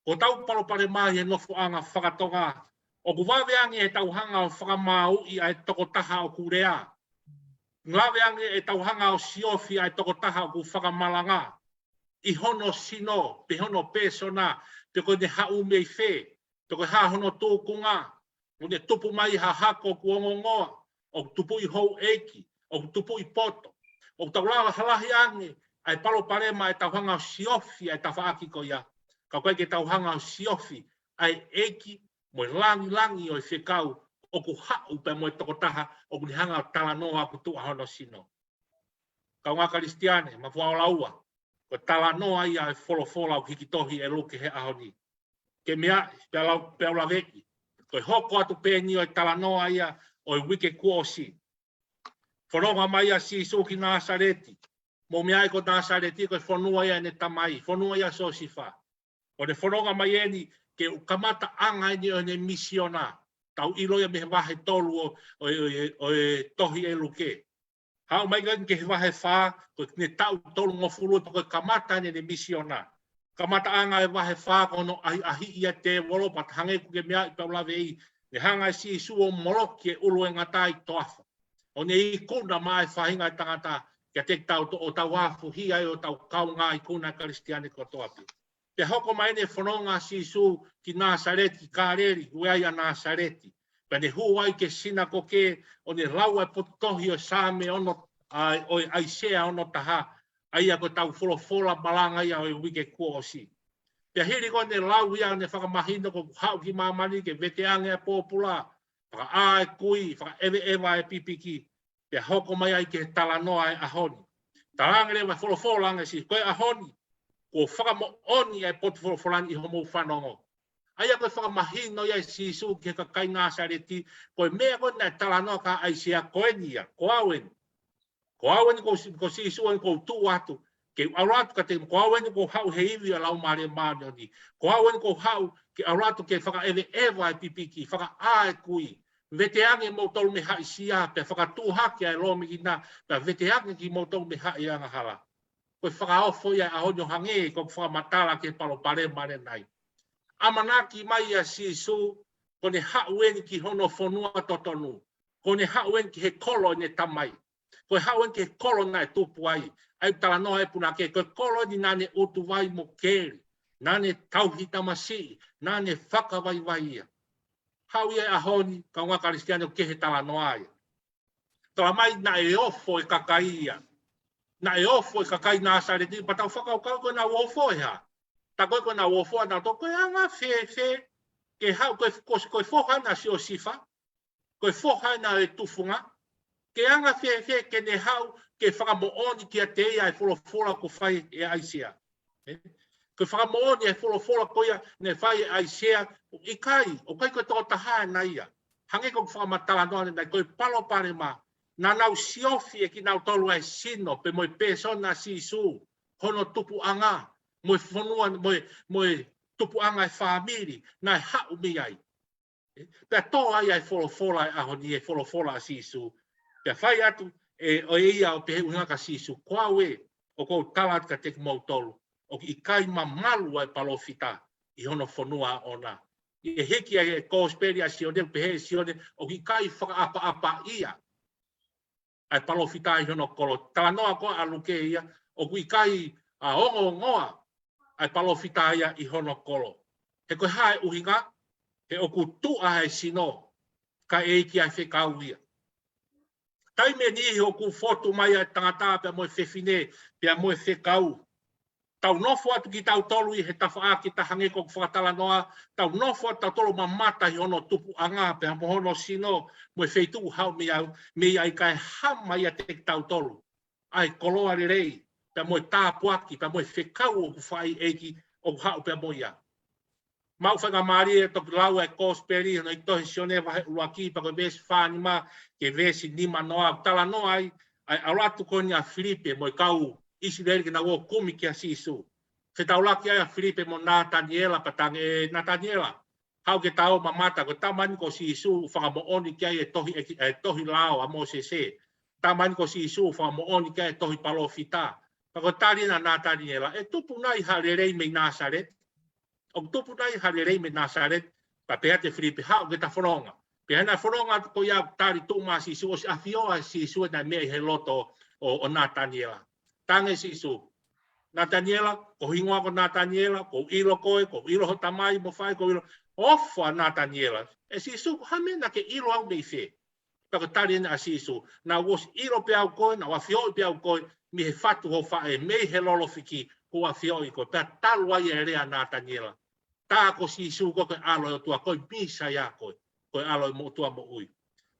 ko ʻetau palopalema ʻi he nofoʻanga fakatonga, ʻoku vave ange ʻetau hanga ʻo fakamāuʻi ʻa e tokotaha ʻoku lea. Vave ange ʻetau hanga ʻo siofi ʻa e tokotaha ʻoku fakamalanga ʻi hono sino, pe hono pēsona, pe ko ʻene haʻu mei fē, pe ko e hā hono tūkunga, ʻoku ne tupu mai ha hako ʻoku ongongoa, ʻoku tupuʻi houʻeiki, ʻoku tupuʻi poto, ʻoku tau lava ʻo lahi ange ʻa e palopalema ʻetau hanga ʻo siofi ʻa e tafaʻaki ko ia, ka ʻoku ʻikai ke tau hanga ʻo siofi ʻa e ʻeiki mo e langilangi ʻo e fekau ʻoku haʻu pea mo e tokotaha ʻoku ne hanga ʻo talanoa ʻoku tuʻa hono sino. Kaungā Kalisitiane, Mafuaʻola Ua, ko e talanoa ia e folofola ʻoku hiki tohi ʻe Luke he ʻaho ni. Ke meaʻi, pea lau, pea u laveʻi, ko e hoko atu pē eni ʻo e talanoa ia ʻo e uike kuo ʻosi. Fononga mai ʻa Sīsū ki Nāsaleti. Mou meaʻi ko Nāsaleti ko e fonua ia ʻene tamai, fonua ia ʻo Siosifa. ʻO ne fononga mai eni ke u kamataʻanga eni ʻo ʻene misiona. Tau ʻilo ia mei he vahe tolu ʻo, ʻo, ʻo, ʻo e tohi ʻe Luke. Haʻu mai ko eni ki he vahe fā, ko ʻene taʻu tolungofulu, ko e kamata eni ʻene misiona. Kamataʻanga e vahe fā ko hono ʻahiʻahiʻi ʻa e tēvolo, pea hangē ko ʻeku meaʻi pea u laveʻi, ne hanga ʻe Sīsū ʻo moloki e ʻulu ʻo e ngata ʻi toafa. ʻO ne ikuna maʻa e faʻahinga ʻo e tangata, kiate kitautolu ʻo tau afuhi ai ʻo tau kaungā ikuna Kalisitiane kotoa pē. Pea hoko mai ʻene fononga ʻa Sīsū ki Nāsaleti, ki Kāleli, ʻoku ʻi ai ʻa Nāsaleti. Pea ne hū ai ki he sinakoke ʻo ne lau ʻa e potu tohi ʻo e Saame ono, ʻa, ʻo ʻAisea ono taha, ʻa ia ko ʻetau folofola malanga ia ʻo e uike kuo ʻosi. Pea hili ko ʻene lau ia ʻo ne fakamahino ko ʻeku haʻu ki māmani ke veteange ʻa e pōpula, fakaʻā e kui, fakaʻeveʻeva e pipiki, pea hoko mai ai ki he talanoa e ʻaho ni. Talaange leva e folofola ange ʻe Sīsū, ko e ʻaho ni, kuo fakamoʻoni ʻa e potu folofola ni ʻi hoʻomou fanongo. ʻA ia ko e fakamahino ia ʻe Sīsū ki he kakai Nāsaleti, ko e meʻa ko ē naʻe talanoa ki ai ʻa ʻAisea ko eni ia, ko au eni. Ko au eni ko, ko Sīsū eni ʻoku ou tuʻu atu, ke ʻalu atu kiate, ko au eni ʻoku ou haʻu he ivi ʻo e Laumālie Māʻoniʻoni. Ko au eni ʻoku ou haʻu ke ʻalu atu ke fakaʻeveʻeva e pipiki, fakaʻā e kui. Veteange kimoutolu mei he haʻisia, pea fakatuʻu hake ʻa e lōmekina, pea veteange kimoutolu mei he haʻi angahala. Ko e fakaofo ia e ʻaho ni ʻo hangē ko ʻeku fakamatala ki he palopalema ʻanenai. ʻamanaki mai ʻa Sīsū, ko ʻene haʻu eni ki hono fonua totonu. Ko ʻene haʻu eni ki he kolo ʻene tamai. Ko e haʻu eni ki he kolo naʻe tupu ai. ʻA ia ʻoku talanoa e punake, ko e kolo eni naʻa ne ʻutu vai mo keli. Naʻa ne tauhi tamasiʻi, naʻa ne fakavaivai ia. Haʻu ia he ʻaho ni, kaungā Kalisitiane, ʻoku kehe talanoa ia. Talamai naʻe ofo e kakai ia. Naʻe ofo e kakai Nāsaleti, pea tau fakakaukau ko ʻenau ofo ʻe hā. Tā ko ē ko ʻenau ofo ʻa nautolu ko e anga fēfē, ke haʻu ko e, ko e, ko e foha ena ʻo Siosifa, ko e foha ena ʻo e tufunga, ke anga fēfē ke ne haʻu ke fakamoʻoni kiate ia e folofola kuo fai ʻe ʻAisea. ʻE? Ko e fakamoʻoni e folofola ko ia naʻe fai ʻe ʻAisea, ʻikai, ʻoku ʻikai ko e tokotaha ena ia. Hangē ko e fakamatalaʻi ʻanenai, ko e palopalema, naʻa nau siofi ʻe kinautolu ʻa e sino, pea mo e pēsona ʻo Sīsū, hono tupuʻanga, mo e fonua, mo e, mo e tupuʻanga e fāmili naʻe haʻu mei ai. Pea tō ai ʻa e folofola he ʻaho ni, e folofola ʻa Sīsū. Pea fai atu ʻe, ʻo ia ʻo pehē ʻe he ʻuhinga kia Sīsū, ko au ē, ʻoku ou tala atu kiate kimoutolu, ʻoku ʻikai mamalu ʻa e palōfita ʻi hono fonua ʻoʻona. ʻI he hiki ʻa e kōsipeli ʻa Sione, pehē ʻe Sione, ʻoku ʻikai fakaʻapaʻapaʻia ʻa e palōfita ʻi hono kolo. Talanoa ko ē ʻa Luke ia, ʻoku ʻikai ʻa ongoongoa ʻa e palōfita ia ʻi hono kolo. He ko e hā e ʻuhinga, he ʻoku tuʻa e sino, kae ʻeiki ʻa e fekau ia. Taimi ʻe niʻihi ʻoku fotu mai ʻa e tangata pea mo e fefine, pea mo e fekau. Tau nofo atu kitautolu ʻi he tafaʻaki, tā hangē ko ʻeku fakatalanoa, tau nofo atu tautolu ʻo mamata ʻi hono tupuʻanga, pea mo hono sino, mo e feituʻu haʻu mei ai, mei ai kae hā mai ʻiate kitautolu ʻa e koloa lelei, pea mo e tāpuaki, pea mo e fekau ʻoku fai ʻe he ʻEiki ʻoku haʻu pea mo ia. Maʻu faingamālie ʻo toki lau ʻa e kōsipeli, hono ʻi he tohi Sione vahe ʻuluaki, pea ko e veesi fā nima ki he veesi nima noa, talanoa ai ʻa e ʻalu atu ko eni ʻa Filipe mo e kau ʻIsileli ke nau ō ʻo kumi kia Sīsū. Fetaulaki ai ʻa Filipe mo Nataniela, pea talaange, ʻE Nataniela, haʻu ke ta ō ʻo mamata, ko e tama eni ko Sīsū ʻoku fakamoʻoni ki ai e tohi, e, e tohi lao ʻa Mōsese. Tama eni ko Sīsū ʻoku fakamoʻoni ki ai e tohi palōfita. Pea ko e tali ena ʻa Nataniela, ʻE tupu nai ha lelei mei Nāsaleti? ʻOku tupu nai ha lelei mei Nāsaleti? Pea pehē atu ʻe Filipe, Haʻu ke ta fononga. Pea ʻi heʻena fononga atu ko ia ʻoku tali tuʻu mai ʻa Sīsū, ʻosi ʻafioʻi ʻe Sīsū ʻa e meʻa ʻi he loto ʻo, ʻo Nataniela. Talaange ʻe Sīsū, Nataniela, ko ho hingoa ko Nataniela, kuo u ʻilo koe, kuo u ʻilo ho tamai mo faʻē, kuo u ʻilo. Ofo ʻa Nataniela. ʻE Sīsū, ko e hā e meʻa naʻa ke ʻilo au mei fē? Pea ko e tali ena ʻa Sīsū, Naʻá ku ʻosi ʻilo pē au koe, naʻá ku ʻafioʻi pē au koe mei he fatu ho faʻē, mei he lolo fiki kuo u ʻafioʻi koe. Pea talu ai e lea ʻa Nataniela, Tā ko Sīsū koe ko e ʻAlo ʻo e ʻOtua, ko e Mīsaia koe, ko e ʻAlo ʻo e ʻOtua moʻui.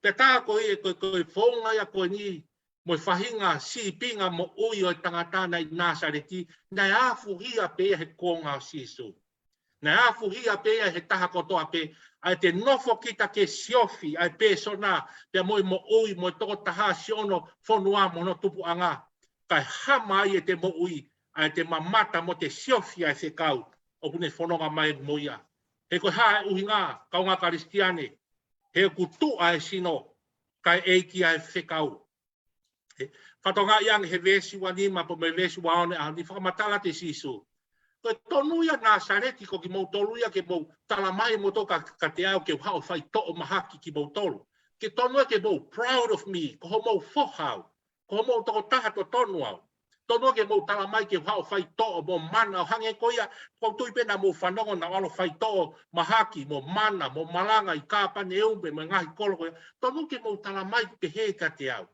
Pea tā ko ia, ko, ko e founga ia ko eni, mo e faʻahinga sīpinga moʻui ʻo e tangata naʻe ʻi Nāsaleti, naʻe ʻafuhia pē ia he kuonga ʻo Sīsū. Naʻe ʻafuhia pē ia he taha kotoa pē, ʻa e te nofo kita ke siofi ʻa e pēsona, pea mo e moʻui, mo e tokotaha siʻono fonua mo hono tupuʻanga. Kae hā mai ʻete moʻui, ʻa e te mamata mo te siofi ʻa e fekau ʻoku ne fononga mai mo ia. He ko e hā e ʻuhinga, kaungā Kalisitiane, he ʻoku tuʻa e sino, kae ʻeiki ʻa e fekau. He, fakatokangaʻi ange he veesi ua nima pea mo e veesi ua ono ʻa eni fakamatala atu ʻe Sīsū. Ko e tonu ia Nāsaleti ko kimoutolu ia ke mou talamai moutolu ka, kiate au ke u haʻu ʻo faitoʻo mahaki kimoutolu. Ke tonu ia ke mou proud of me, ko homou foha au. Ko homou tokotaha totonu au. Tonu ke mou talamai ke u haʻu ʻo faitoʻo mo mana ʻo hangē ko ia, ʻoku ou tui pē naʻa mou fanongo naʻá ku ʻalu ʻo faitoʻo mahaki mo mana mo malanga ʻi Kāpaneume mo e ngaahi kolo ko ia. Tonu ke mou talamai pehē kiate au.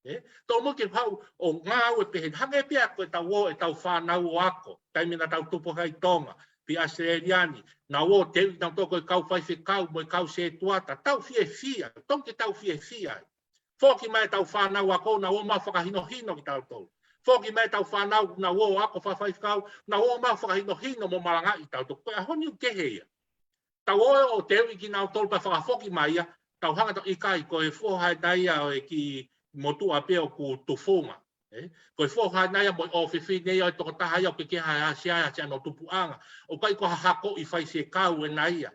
ʻE? Tonu ke u haʻu ʻo ngāue pehē. Hangē pē ia ko ʻetau ō, ʻetau fānau ʻo ako. Taimi naʻa tau tupu ai ʻi Tonga, pe ʻAositelēlia ni. Naʻa nau ō ʻo teuʻi kinautolu ko e kau faifekau mo e kau sētuata. Tau fiefia. Tonu ke tau fiefia ai. Foki mai ʻetau fānau ako, nau ō mai ʻo fakahinohino kitautolu. Foki mai ʻetau fānau, nau ō ʻo ako fakafaifekau, nau ō mai ʻo fakahinohino mo malangaʻi kitautolu. Ko e ʻaho ni ʻoku kehe ia. Tau ō ʻo teuʻi kinautolu pea fakafoki mai ia, tau hanga ʻo ʻikai ko e foha ena ia ʻo e kiʻi motuʻa pē ʻoku tufunga. ʻE? Ko e foha ena ia mo e ʻofefine ia ʻo e tokotaha ia ʻoku ʻikai ke ha ʻasi ai, ʻasi ai hono tupuʻanga. ʻOku ʻikai ko ha hakoʻi faifekau ena ia.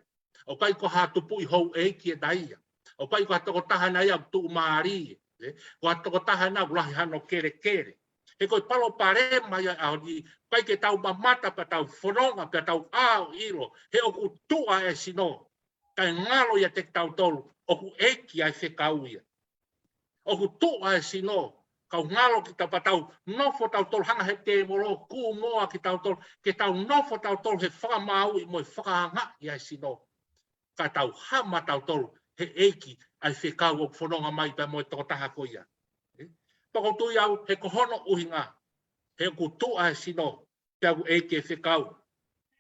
ʻOku ʻikai ko ha tupuʻi houʻeiki ena ia. ʻOku ʻikai ko ha tokotaha ena ia ʻoku tuʻumālie. ʻE? Ko ha tokotaha ena ʻoku lahi hano kelekele. He ko e palopalema ia ʻaho ni, ʻikai ke tau mamata pea tau fononga, pea tau ʻilo, he ʻoku tuʻa e sino. Kae ngalo ia kiate kitautolu, ʻoku ʻeiki ʻa e fekau ia. ʻOku tuʻa e sino, kae ngalo kita pea tau nofo tautolu hanga he tēvolo, kū moa kitautolu, ke tau nofo tautolu he fakamāuʻi mo e fakaangaʻi ʻa e sino. Ka tau hama tautolu he ʻeiki ʻa e fekau ʻoku fononga mai pea mo e tokotaha ko ia. Ē? Pea ʻoku ou tui au, he ko hono ʻuhinga, he ʻoku tuʻa e sino, pea ʻoku ʻeiki e fekau.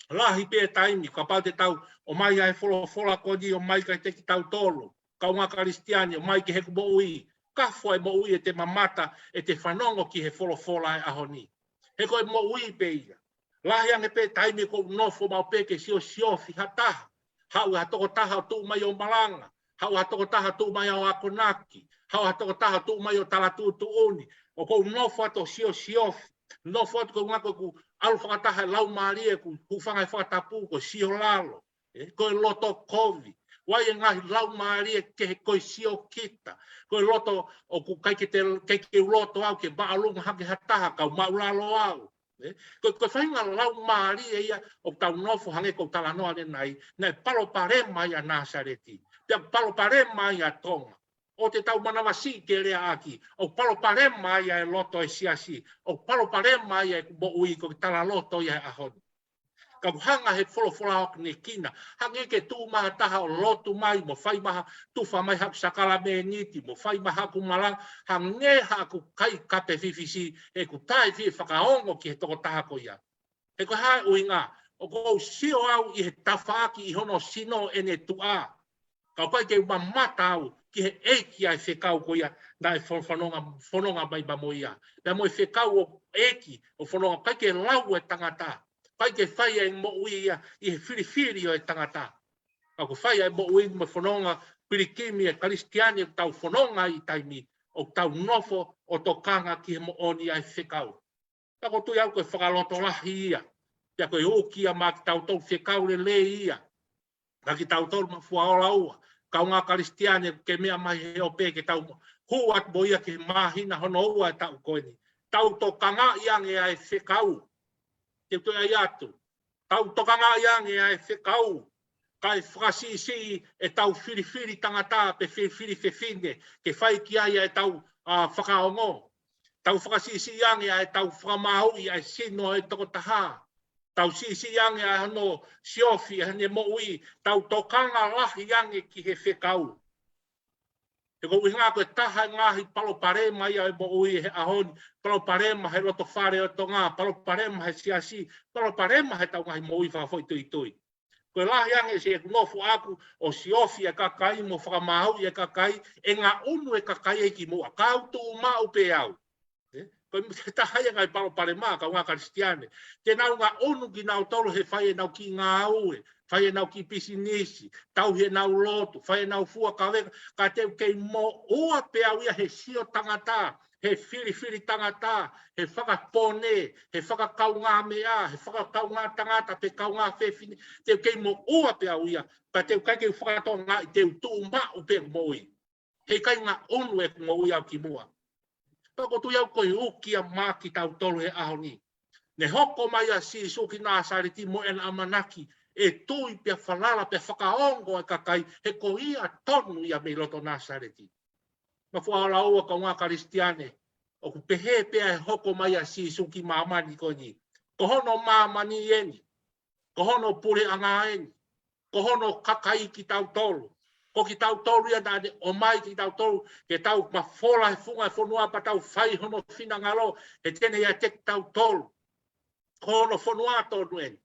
Lahi pē taimi, kapau te tau ʻomai ʻa e folofola ko eni ʻomai kiate kitautolu, kaungā Kalisitiane, ʻomai ki heʻeku moʻui, kafo e moʻui ʻete mamata, ʻete fanongo ki he folofola e ʻaho ni. He ko e moʻui pē ia. Lahi ange pē taimi ʻoku ou nofo maʻu pē ke siosiofi ha taha. Haʻu ha tokotaha ʻo tuʻu mai ʻo malanga. Haʻu ha tokotaha ʻo tuʻu mai ʻo akonaki. Haʻu ha tokotaha ʻo tuʻu mai ʻo tala tuʻutuʻuni. ʻOku ou nofo atu ʻo siosiofi. Nofo atu ko e ʻuhinga ko ʻeku ʻalu fakataha e laumālie, ʻeku hūfanga he fakatapu, ko e sio lalo. Ē, ko e loto kovi. ʻOku ʻi ai e ngaahi laumālie kehe, ko e siokita. Ko e loto ʻoku ʻikai ke te, ʻikai ke u loto au ke māʻolunga hake ha taha, kau māʻulalo au. Ē, ko, ko e faʻahinga laumālie ia ʻoku tau nofo hangē ko ʻeku talanoa ʻanenai, naʻe palopalema ia ʻa Nāsaleti. Pea palopalema ia ʻa Tonga. ʻOua te tau manavasiʻi ke lea ʻaki, ʻoku palopalema ia e loto e siasi, ʻoku palopalema ia ʻeku moʻui, ko e talaloto ia he ʻaho ni. Ka ʻoku hanga he folofola ʻo ʻoange kinaua, hangē ke tuʻu mai ha taha ʻo lotu mai, mo fai mai ha, tufa mai haku sākalamēniti, mo fai mai haku malanga, hangē haku kai kape fifisi, ʻoku taʻefie fakaongo ki he tokotaha ko ia. He ko e hā e ʻuhinga, ʻoku ou sio au ʻi he tafaʻaki ʻi hono sino ʻene tuʻa. Ka ʻoku ʻikai ke u mamata au ki he ʻeiki ʻa e fekau ko ia, naʻe fo-, fononga, fononga mai pea mo ia. Pea mo e fekau ʻo ʻeiki, ʻo fononga, ʻikai ke lau e tangata. ʻIkai ke fai e moʻui ia ʻi he filifili ʻo e tangata. Ka ʻoku fai e moʻui mo e fononga pilikimi e Kalisitiane ʻoku tau fononga ʻi he taimi, ʻoku tau nofo ʻo tokanga ki he moʻoni ʻa e fekau. Pea ʻoku ou tui au ko e fakalotolahi ia. Pea ko e uki ia maʻa kitautolu fekau lelei ia. Maʻa kitautolu Mafua Ola Ua, kaungā Kalisitiane ke meʻa mai he ope ke tau hū atu mo ia ki he māhina hono ua e taʻu ko eni. Tau tokangaʻi ange ʻa e fekau. Te u toe ʻai atu. Tau tokangaʻi ange ʻa e fekau. Kae fakasiʻisiʻi ʻetau filifili tangata pe filifili fefine, ke fai ki ai ʻetau, ā, fakaongo. Tau fakasiʻisiʻi ange ʻa ʻetau fakamāuʻi ʻa e sino e tokotaha. Tau siʻisiʻi ange ʻa hono siofi, ʻa ʻene moʻui, tau tokanga lahi ange ki he fekau. He ko e ʻuhinga ko e taha e ngaahi palopalema ia e moʻui he ʻaho ni, palopalema he loto fale ʻo Tonga, palopalema he siasi, palopalema he tau ngaahi moʻui fakafoʻituitui. Ko e lahi ange siʻeku nofo ʻaku ʻo siofi e kakai mo fakamāuʻi e kakai, ʻe ngaʻunu e kakai ē ki muʻa, kau tuʻu maʻu pē au. Ē? Ko e taha ia e ngaahi palopalema, kaungā Kalisitiane. Te nau ngaʻunu kinautolu he fai ʻenau kiʻi ngāue, fai ʻenau kiʻi pisinisi, tauhi ʻenau lotu, fai ʻenau fua kaveinga, ka te u kei moʻua pē au ia he sio tangata, he filifili tangata, he fakapone, he fakakaungāmeʻa, he fakakaungā tangata, pe kaungā fefine, te u kei moʻua pē au ia, ka te u ʻikai ke u fakatokangaʻi, te u tuʻu maʻu pē moʻui. Heʻikai ngaʻunu ʻeku moʻui au ki muʻa. Pea ʻoku ou tui au ko e uki ia maʻa kitautolu he ʻaho ni. Ne hoko mai ʻa Sīsū ki Nāsaleti mo ʻena ʻamanaki, ʻe tui pea falala pea fakaongo e kakai, he ko ia tonu ia mei loto Nāsaleti. Mafua Ola Ua, kaungā Kalisitiane, ʻoku pehē pē ʻa e hoko mai ʻa Sīsū ki māmani ko eni. Ko hono māmani eni. Ko hono puleʻanga eni. Ko hono kakai kitautolu. Ko kitautolu ia naʻa ne ʻomai kitautolu, ke tau mafola he funga e fonua pea tau fai hono finangalo, he te ne ʻiate kitautolu. Ko hono fonua tonu eni.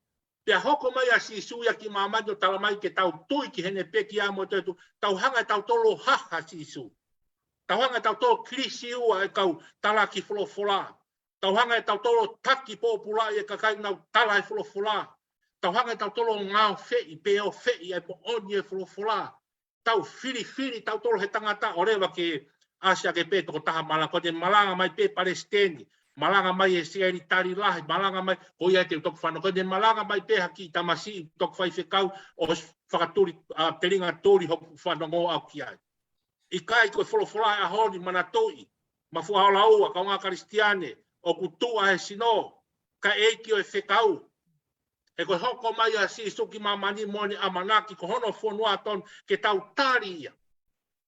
Pea hoko mai ʻa Sīsū ia ki māmani ʻo tala mai ke tau tui ki heʻene pekia mo e toetuʻu, tau hanga ʻe tautolu ʻo haha Sīsū. Tau hanga ʻe tautolu ʻo kilisiua e kau talaki folofola. Tau hanga ʻe tautolu ʻo taki pōpulaʻi e kakai ʻoku nau tala e folofola. Tau hanga ʻe tautolu ʻo ngaofeʻi pe ofeʻi e moʻoni e folofola. Tau filifili tautolu he tangata ʻo leva ke ʻasi ake pē tokotaha malanga, ko ʻene malanga mai pē palesiteni, malanga mai e sekelitali lahi, malanga mai, ko ia te u toki fanongo, ko ʻene malanga mai pē ha kiʻi tamasiʻi toki faifekau ʻo fakatuli, ā, telinga tuli hoku fanongo au ki ai. ʻIkai, ko e folofola e ʻaho ni, manatuʻi, Mafua Ola Ua, kaungā Kalisitiane, ʻoku tuʻa e sino, kae ʻeiki ʻo e fekau. He ko e hoko mai ʻa Sīsū ki māmani mo ʻene ʻamanaki ko hono fonua tonu ke tau tali ia.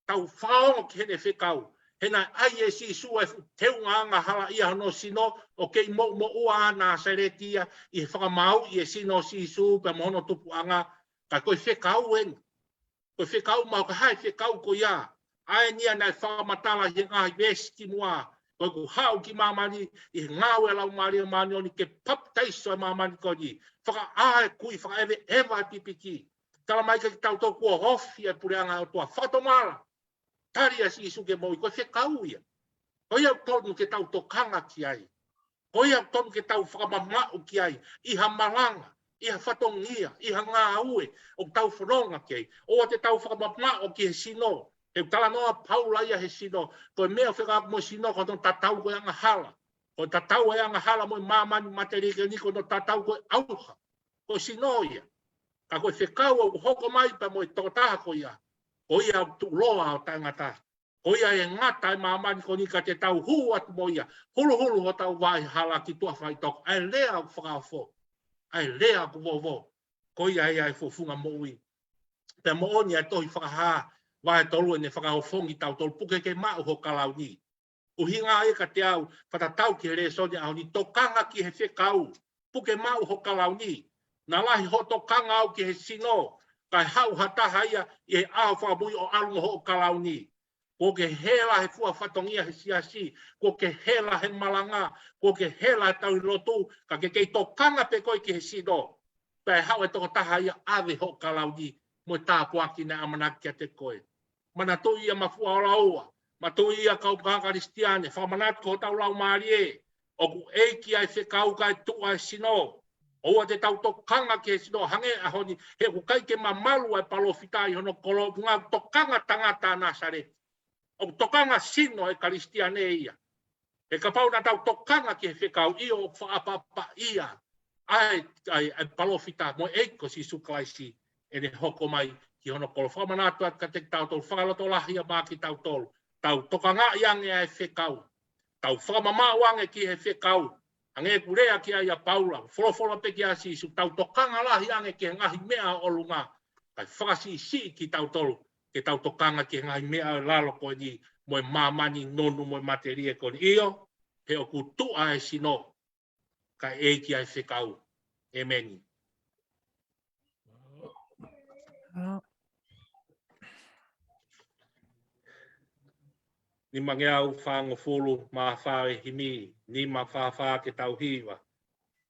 Tau fakaongo ki heʻene fekau. He naʻe ʻai ʻe Sīsū e fuʻu teunga angahalaʻia hono sino ʻo kei moʻumoʻua ʻa Nāsaleti ia ʻi he fakamāuʻi e sino ʻo Sīsū pea mo hono tupuʻanga, ka ko e fekau eni. Ko e fekau mau ka hai fekau ko ia. ʻA eni ia naʻe fakamatala ʻi he ngaahi veesi kimuʻa. Ko ʻeku haʻu ki māmani ʻi he ngāue ʻa e Laumālie Māʻoniʻoni ke papitaiso e māmani ko eni. Fakaʻā e kui, fakaʻeveʻeva e pipiki. Tala mai kiate kitautolu kuo ofi e puleʻanga ʻo e ʻOtua. Fakatomala. Tali ʻa Sīsū ke moʻui, ko e fekau ia. Ko ia ʻoku tonu ke tau tokanga ki ai. Ko ia ʻoku tonu ke tau fakamamaʻu ki ai, ʻi ha malanga, ʻi ha fatongia, ʻi ha ngāue ʻoku tau fononga ki ai. ʻOua te tau fakamamaʻu ki he sino. He ʻoku talanoa ʻa Paula ia he sino. Ko e meʻa ʻoku fekauʻaki mo e sino ko hono tatau ko e angahala. Ko e tatau e angahala mo e māmani matelie ko eni ko hono tatau ko e ʻauha. Ko e sino ia. Ka ko e fekau ʻoku hoko mai pea mo e tokotaha ko ia, ko ia ʻoku tuʻuloa ʻo taʻengata. Ko ia ʻe ngata e māmani ko eni ka te tau hū atu mo ia. Huluhulu hotau vaʻe hala ki tuʻa faitoko. ʻA e lea ʻoku fakaofo. ʻA e lea ʻoku vovo. Ko ia ia e fuʻu funga moʻui. Pea moʻoni ʻa e tohi Fakahā vahe tolu ʻene fakaofongi kitautolu, puke ke maʻu ho kalauni. ʻUhinga ia kiate au, fakatatau ki he lēsoni ʻaho ni, tokanga ki he fekau, puke maʻu ho kalauni. Naʻa lahi hoʻo tokanga au ki he sino, kae haʻu ha taha ia ʻi he ʻaho fakamui ʻo ʻalu mo hoʻo kalauni. Kuo ke hela he fua fatongia he siasi, kuo ke hela he malanga, kuo ke hela he tauhi lotu, ka ke kei tokanga pē koe ki he sino. Pea haʻu e tokotaha ia ʻave hoʻo kalauni, mo e tāpuaki naʻe ʻamanaki kiate koe. Manatuʻi ia Mafua Ola Ua, manatuʻi ia kau Kalisitiane, fakamanatu ki hotau laumālie, ʻoku ʻeiki ʻa e fekau kae tuʻa e sino. ʻOua te tau tokanga ki he sino hangē ʻaho ni, he ʻoku ʻikai ke mamalu ʻa e palōfita ʻi hono kolo, ʻoku ngāue tokanga tangata ʻa Nāsaleti. ʻOku tokanga sino e Kalisitiane ia. He kapau naʻa tau tokanga ki he fekau, ʻio ʻoku fakaʻapaʻapaʻia ʻa e, ʻa e, ʻa e palōfita mo e ʻEiki ko Sīsū Kalaisi ʻene hoko mai ki hono kolo. Fakamanatu atu kiate kitautolu, fakalotolahi ia maʻa kitautolu. Tau tokangaʻi ange ʻa e fekau. Tau fakamamaʻu ange ki he fekau. Hangē ko e lea ki ai ʻa Paula, folofola pē kia Sīsū, tau tokanga lahi ange ki he ngaahi meʻa ʻo ʻolunga. Kae fakasiʻisiʻi kitautolu ke tau tokanga ki he ngaahi meʻa ʻo e lalo ko eni, mo e māmani nonu mo e matelie ko eni. ʻIo, he ʻoku tuʻa e sino, kae ʻeiki ʻa e fekau. ʻEmeni. Nimangeau fāngofulu mā fā e himi, nima fā fā ke tau hiva.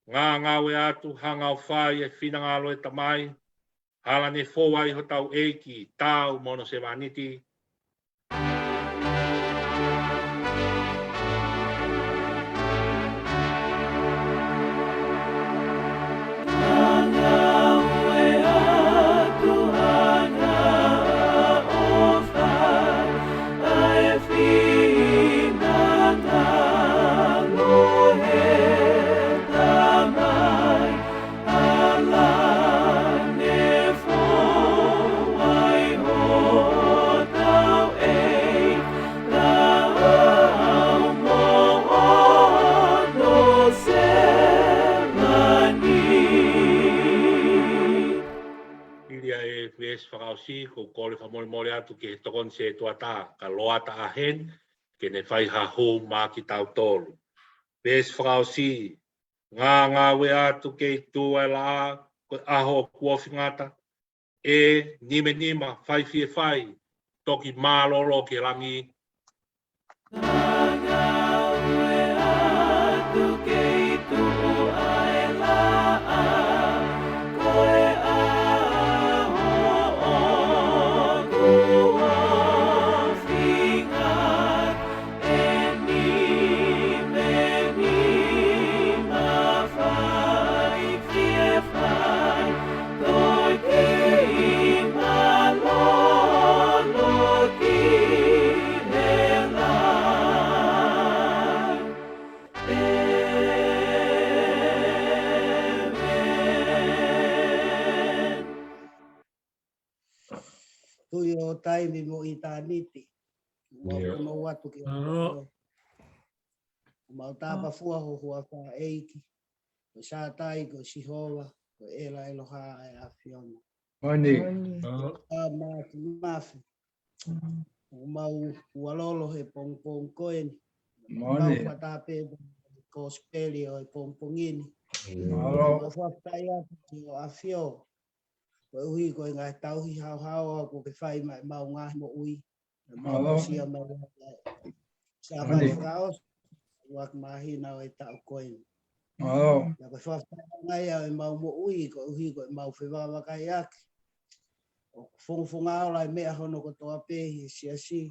Ngāngāue atu, hanga ʻo fai e finangalo e Tamai, hala ne fou ai hotau ʻEiki, taau mo hono sevāniti. Hili ʻa e veesi fakaʻosi, ʻoku ou kole fakamolemole atu ki he tokoni sētuata, ka Loata ʻa heni, ke ne fai ha hū maʻa kitautolu. Veesi fakaʻosi, ngāngāue atu kei tuʻa e laʻā, ko e ʻaho kuo ofi ngata, ʻe nimenima, fai fie fai, toki mālōlō ki he langi. Ngāngāue atu kei tuʻa e laʻā, ko e ʻaho kuo ofi ngata, ʻe nimenima, fai fie fai, toki mālōlō ki he langi. ʻEmeni. Tuʻi ʻo taimi mo ʻitāniti. Ua ʻIo. Punou atu ki ʻAlo. ʻOku mau tāpafua ho huafa ʻEiki, ko Sātai, ko Sihova, ko ʻEla ʻEloha ʻa e ʻAfiona. Moʻoni. Ka māfimafi, ʻoku mau hualolo he pongipongi ko eni. Moʻoni. Mau fatāpē kosipeli ʻo e pongipongi ni. Mālō. Mau fakafetaʻi atu ki ho ʻAfio, koeʻuhi ko e ngaahi tauhi haohaoa kuo ke fai maʻa ʻemau ngaahi moʻui. Mālō. Mau sia mai ʻa e Sāpate fakaʻosi, ʻuluaki māhina ʻo e taʻu ko eni. Mālō. Pea ko e fakafetaʻi ange ia ʻo ʻemau moʻui, koeʻuhi ko ʻemau fevakavakaiʻaki ʻoku fongofonga ola e meʻa hono kotoa pē ʻi he siasi.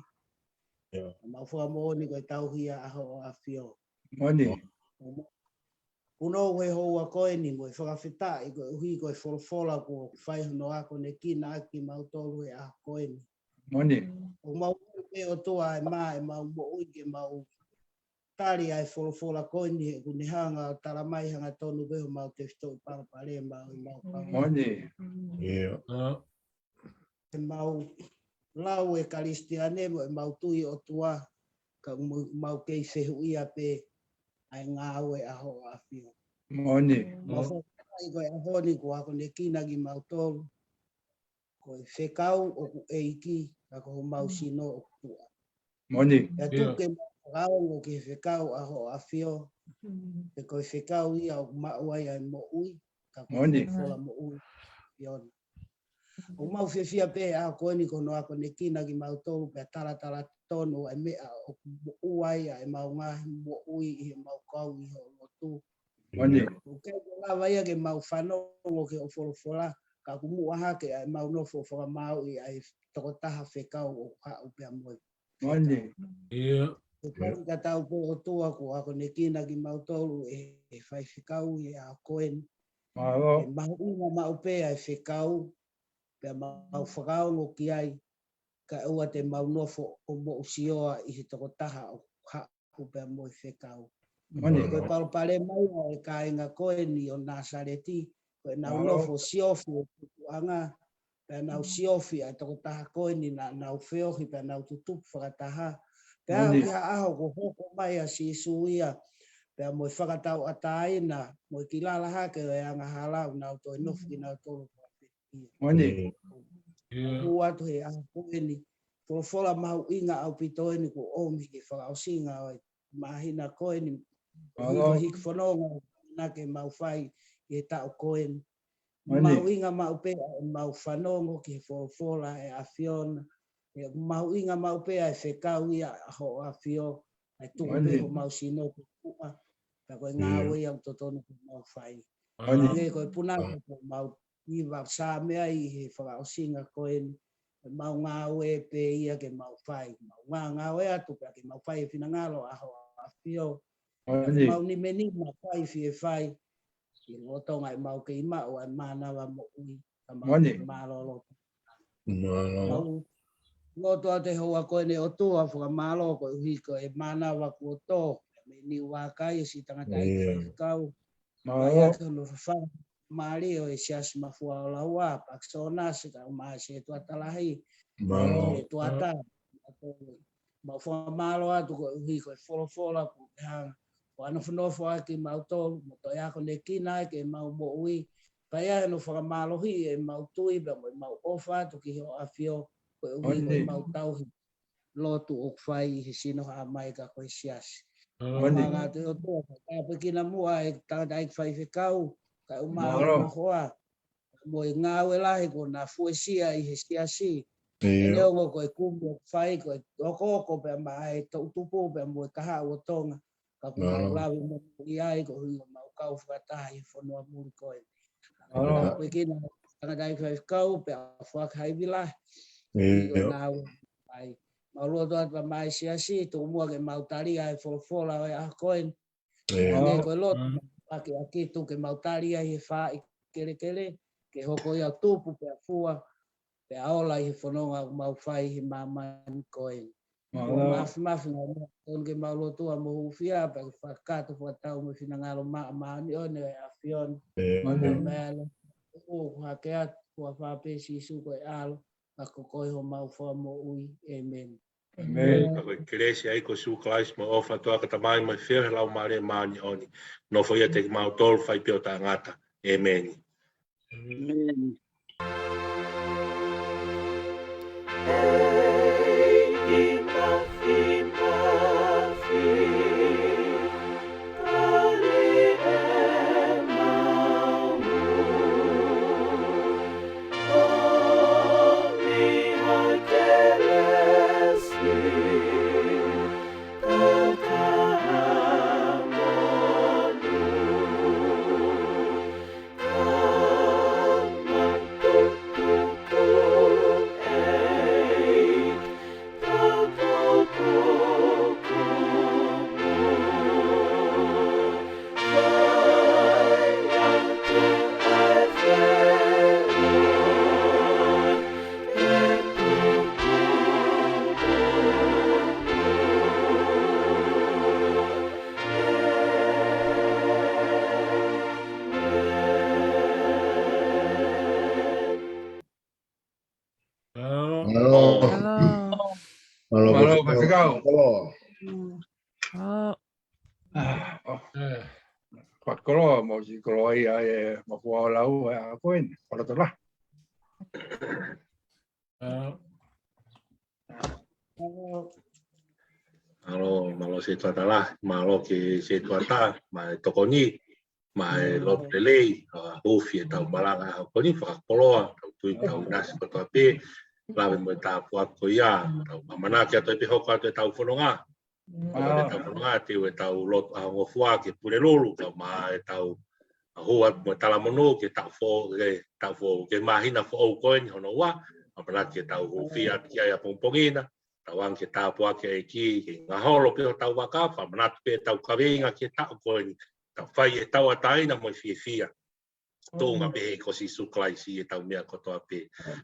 ʻIo. Mau fakamoʻoni ko e tauhi ia ʻa ho ʻAfio. Moʻoni. Punou he houa ko eni mo e fakafetaʻi koeʻuhi ko e folofola kuo fai hono akonekina ʻaki kimautolu he ʻaho ko eni. Moʻoni. ʻOku mau ʻoatu pē ʻOtua ʻa e mā ʻemau moʻui ke mau tali ʻa e folofola ko eni he ʻoku ne hanga ʻo talamai hangatonu pē homau tefitoʻi palopalema ʻo ʻemau kau. Moʻoni. ʻIo. ʻEmau lau e Kalisitiane mo ʻemau tui ʻOtua, ka ʻoku mau, mau kei fehuʻia pē ʻa e ngāue ʻa ho ʻAfio. Moʻoni. Mau fakafetaʻi ko e ʻaho ni kuo akonekina kimautolu ko e fekau ʻoku ʻeiki, ka ko homau sino ʻoku tuʻa. Moʻoni. Pea tuku ke mau fakaongo ki he fekau ʻa ho ʻAfio, he ko e fekau ia ʻoku maʻu ai ʻa e moʻui, ka ko e folofola moʻui ʻa e ʻAfiona. ʻOku mau fiefia pē he ʻaho ko eni ko hono akonekina kimautolu pea talatala tonu ʻa e meʻa ʻoku moʻua ai ʻa ʻemau ngaahi moʻui ʻi heʻemau kau ʻi ho lotu. Moʻoni. ʻOku ʻikai ke lava ia ke mau fanongo ki hoʻo folofola, ka ʻoku muʻa hake ʻa ʻemau nofo ʻo fakamāuʻi ʻa e tokotaha fekau ʻoku haʻu pea mo e Moʻoni. ʻIo. Ko e pau ka tau pē ʻOtua kuo akonekina kimautolu ʻe he faifekau ʻi he ʻaho ko eni. Mālō. ʻOku mahuʻinga maʻu pē ʻa e fekau, pea mau fakaongo ki ai, kae ʻoua te mau nofo ʻo moʻusioa ʻi he tokotaha ʻoku haʻu pea mo e fekau. Moʻoni. Ko e palopalema ia ʻa e kāinga ko eni ʻo Nāsaleti, ko ʻenau nofo siofi ʻo tupuʻanga, pea nau siofi ʻa e tokotaha ko eni naʻa nau feohi pea nau tutupu fakataha. Pea aʻu ki ha ʻaho kuo hoko mai ʻa Sīsū ia, pea mo e fakatauʻatāina, mo e kilala hake ʻo e angahala, ʻoku nau toe nofo kinautolu. Moʻoni. ʻOku ʻoatu he ʻaho ko eni, folofola mahuʻinga ʻaupito eni kuo ʻomi ke fakaʻosinga ʻo e māhina ko eni, ʻo hiki fononga naʻa ke mau fai ʻi he taʻu ko eni. Mahuʻinga maʻu pē ʻa ʻemau fanongo ki he folofola ʻa e ʻAfiona. ʻOku mahuʻinga maʻu pē ʻa e fekau ia ʻa ho ʻAfio, ʻa e tuku pē homau sino tupuʻa, pea ko e ngāue ia ʻoku totonu ke mau fai. Hangē ko e punake kuo mau hiva Saame ai ʻi he fakaʻosinga ko eni, ʻemau ngāue pē ia ke mau fai, mau ngā-, ngāue atu pea ke mau fai e finangalo ʻa ho ʻAfio. Ke mau nimenima fai fie fai, ʻi he lolotonga ʻemau kei maʻu ʻa e mānava moʻui, ka mau mālōlō. Mālō. Mau lotu atu he houa ko eni ʻOtua, fakamālō koeʻuhi ko e mānava kuo tō mei Niuakai, ʻa e siʻi tangataʻeiki faifekau. Mālō. Mai ake hono fafanga mālie ʻo e Siasi Mafua ʻo Laua, Pakisonasi, kae ʻumaʻā e sētuata lahi, sētuata. Mau fakamālō atu koeʻuhi ko e folofola kuo ke hanga ʻo ʻanofanofo ʻaki kimautolu, mo toe akonekina ʻaki ʻemau moʻui. Pea ʻi ai hono fakamālohiʻi ʻemau tui, pea mo ʻemau ʻofa atu ki ho ʻAfio, koeʻuhi ko ʻemau tauhi lotu ʻoku fai ʻi he sino Haʻa Maika ko e Siasi. Mau hanga atu ʻOtua, kae tāpuekina muʻa e tangataʻeiki faifekau, kae ʻumaʻā hono hoa, mo e ngāue lahi kuo na fuesia ʻi he Siasi. Neongo ko e kumi ʻoku fai, ko e okooko pea maʻa e toʻutupu pea mo e kahaʻu ʻo Tonga, ka kuo mau lave mo ia ai koeʻuhi ko ʻemau kau fakataha ʻi he fonua muli ko eni. Tāpuekina tangataʻeiki faifekau pea foaki ha ivi lahi ʻi he ngāue ʻoku fai. Mau lotu atu pea maʻa e Siasi, tuku muʻa ke mau tali ʻa e folofola ʻo e ʻaho ko eni. Hangē ko e lotu, ʻaki ʻaki tuku ke mau tali ai he faaʻi kelekele, ke hoko ia ʻo tupu pea fua, pea ola ʻi he fononga ʻoku mau fai he māmani ko eni. Mālō. Mafimafi ngaahi meʻa tonu ke mau lotua mo hūfia, pea ke fakakakato fakatau mo e finangalo māʻoniʻoni ʻo e ʻAfiona. Mālō. Meʻa lotu ʻoku hake atu, huafa pē Sīsū ko e ʻAlo, ka ko koe homau Fakamoʻui. ʻĒmeni. ʻĒmeni. Ka ko e kelesi ʻa e ʻEiki ko Sīsū Kalaisi mo e ʻofa ʻa e ʻOtua ko e Tamai mo e feohi ʻa e Laumālie Māʻoniʻoni, nofoʻia ʻiate kimautolu ʻo fai pē ʻo taʻengata. ʻĒmeni. ʻĒmeni. Mālō. Mālō. Mālō. Mālō, Faifekau. Mālō. Mālō. ʻA, ʻo. ʻĒ. Fakakoloa, mau siʻi koloaʻia ʻa e mafua ʻo lau ʻa e ako eni. Koloa tala. ʻA. Mālō, mālō Setuata la, mālō ki he Setuata, mo e tokoni, mo e lotu lelei, ʻa, huufi ʻetau malanga ʻaho ko eni, fakakoloa, tau tui, tau ʻinasi kotoa pē, lave mo e tāpuaki ko ia, tau ʻamanaki atu pē hoko atu ʻetau fononga, ʻetau fononga, te u ʻetau lotu ʻaho ngofua ki he Pulelulu, kae ʻumaʻā ʻetau ʻaho atu mo e talamonū, ki he taʻu foʻou, ki he taʻu foʻou, ki he māhina foʻou ko eni hono ua, ʻamanaki ke tau huufi atu ki ai ʻapongipongi na, tauange ke tāpuakiʻi ʻe he ʻEiki, ke ngaholo pē hotau vaka, fakamanatu pē ʻetau kaveinga ki he taʻu ko eni, tau fai ʻi he tauʻatāina mo e fiefia. Tuʻunga pē he ʻEiki ko Sīsū Kalaisi ʻetau meʻa kotoa pē.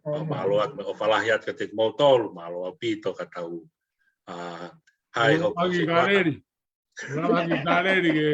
Mālō atu mo e ʻofa lahi atu kiate kimoutolu, mālō ʻaupito ka tau, ʻa, haʻi hoko ʻaki Setuata. Lava ki Kaleli ke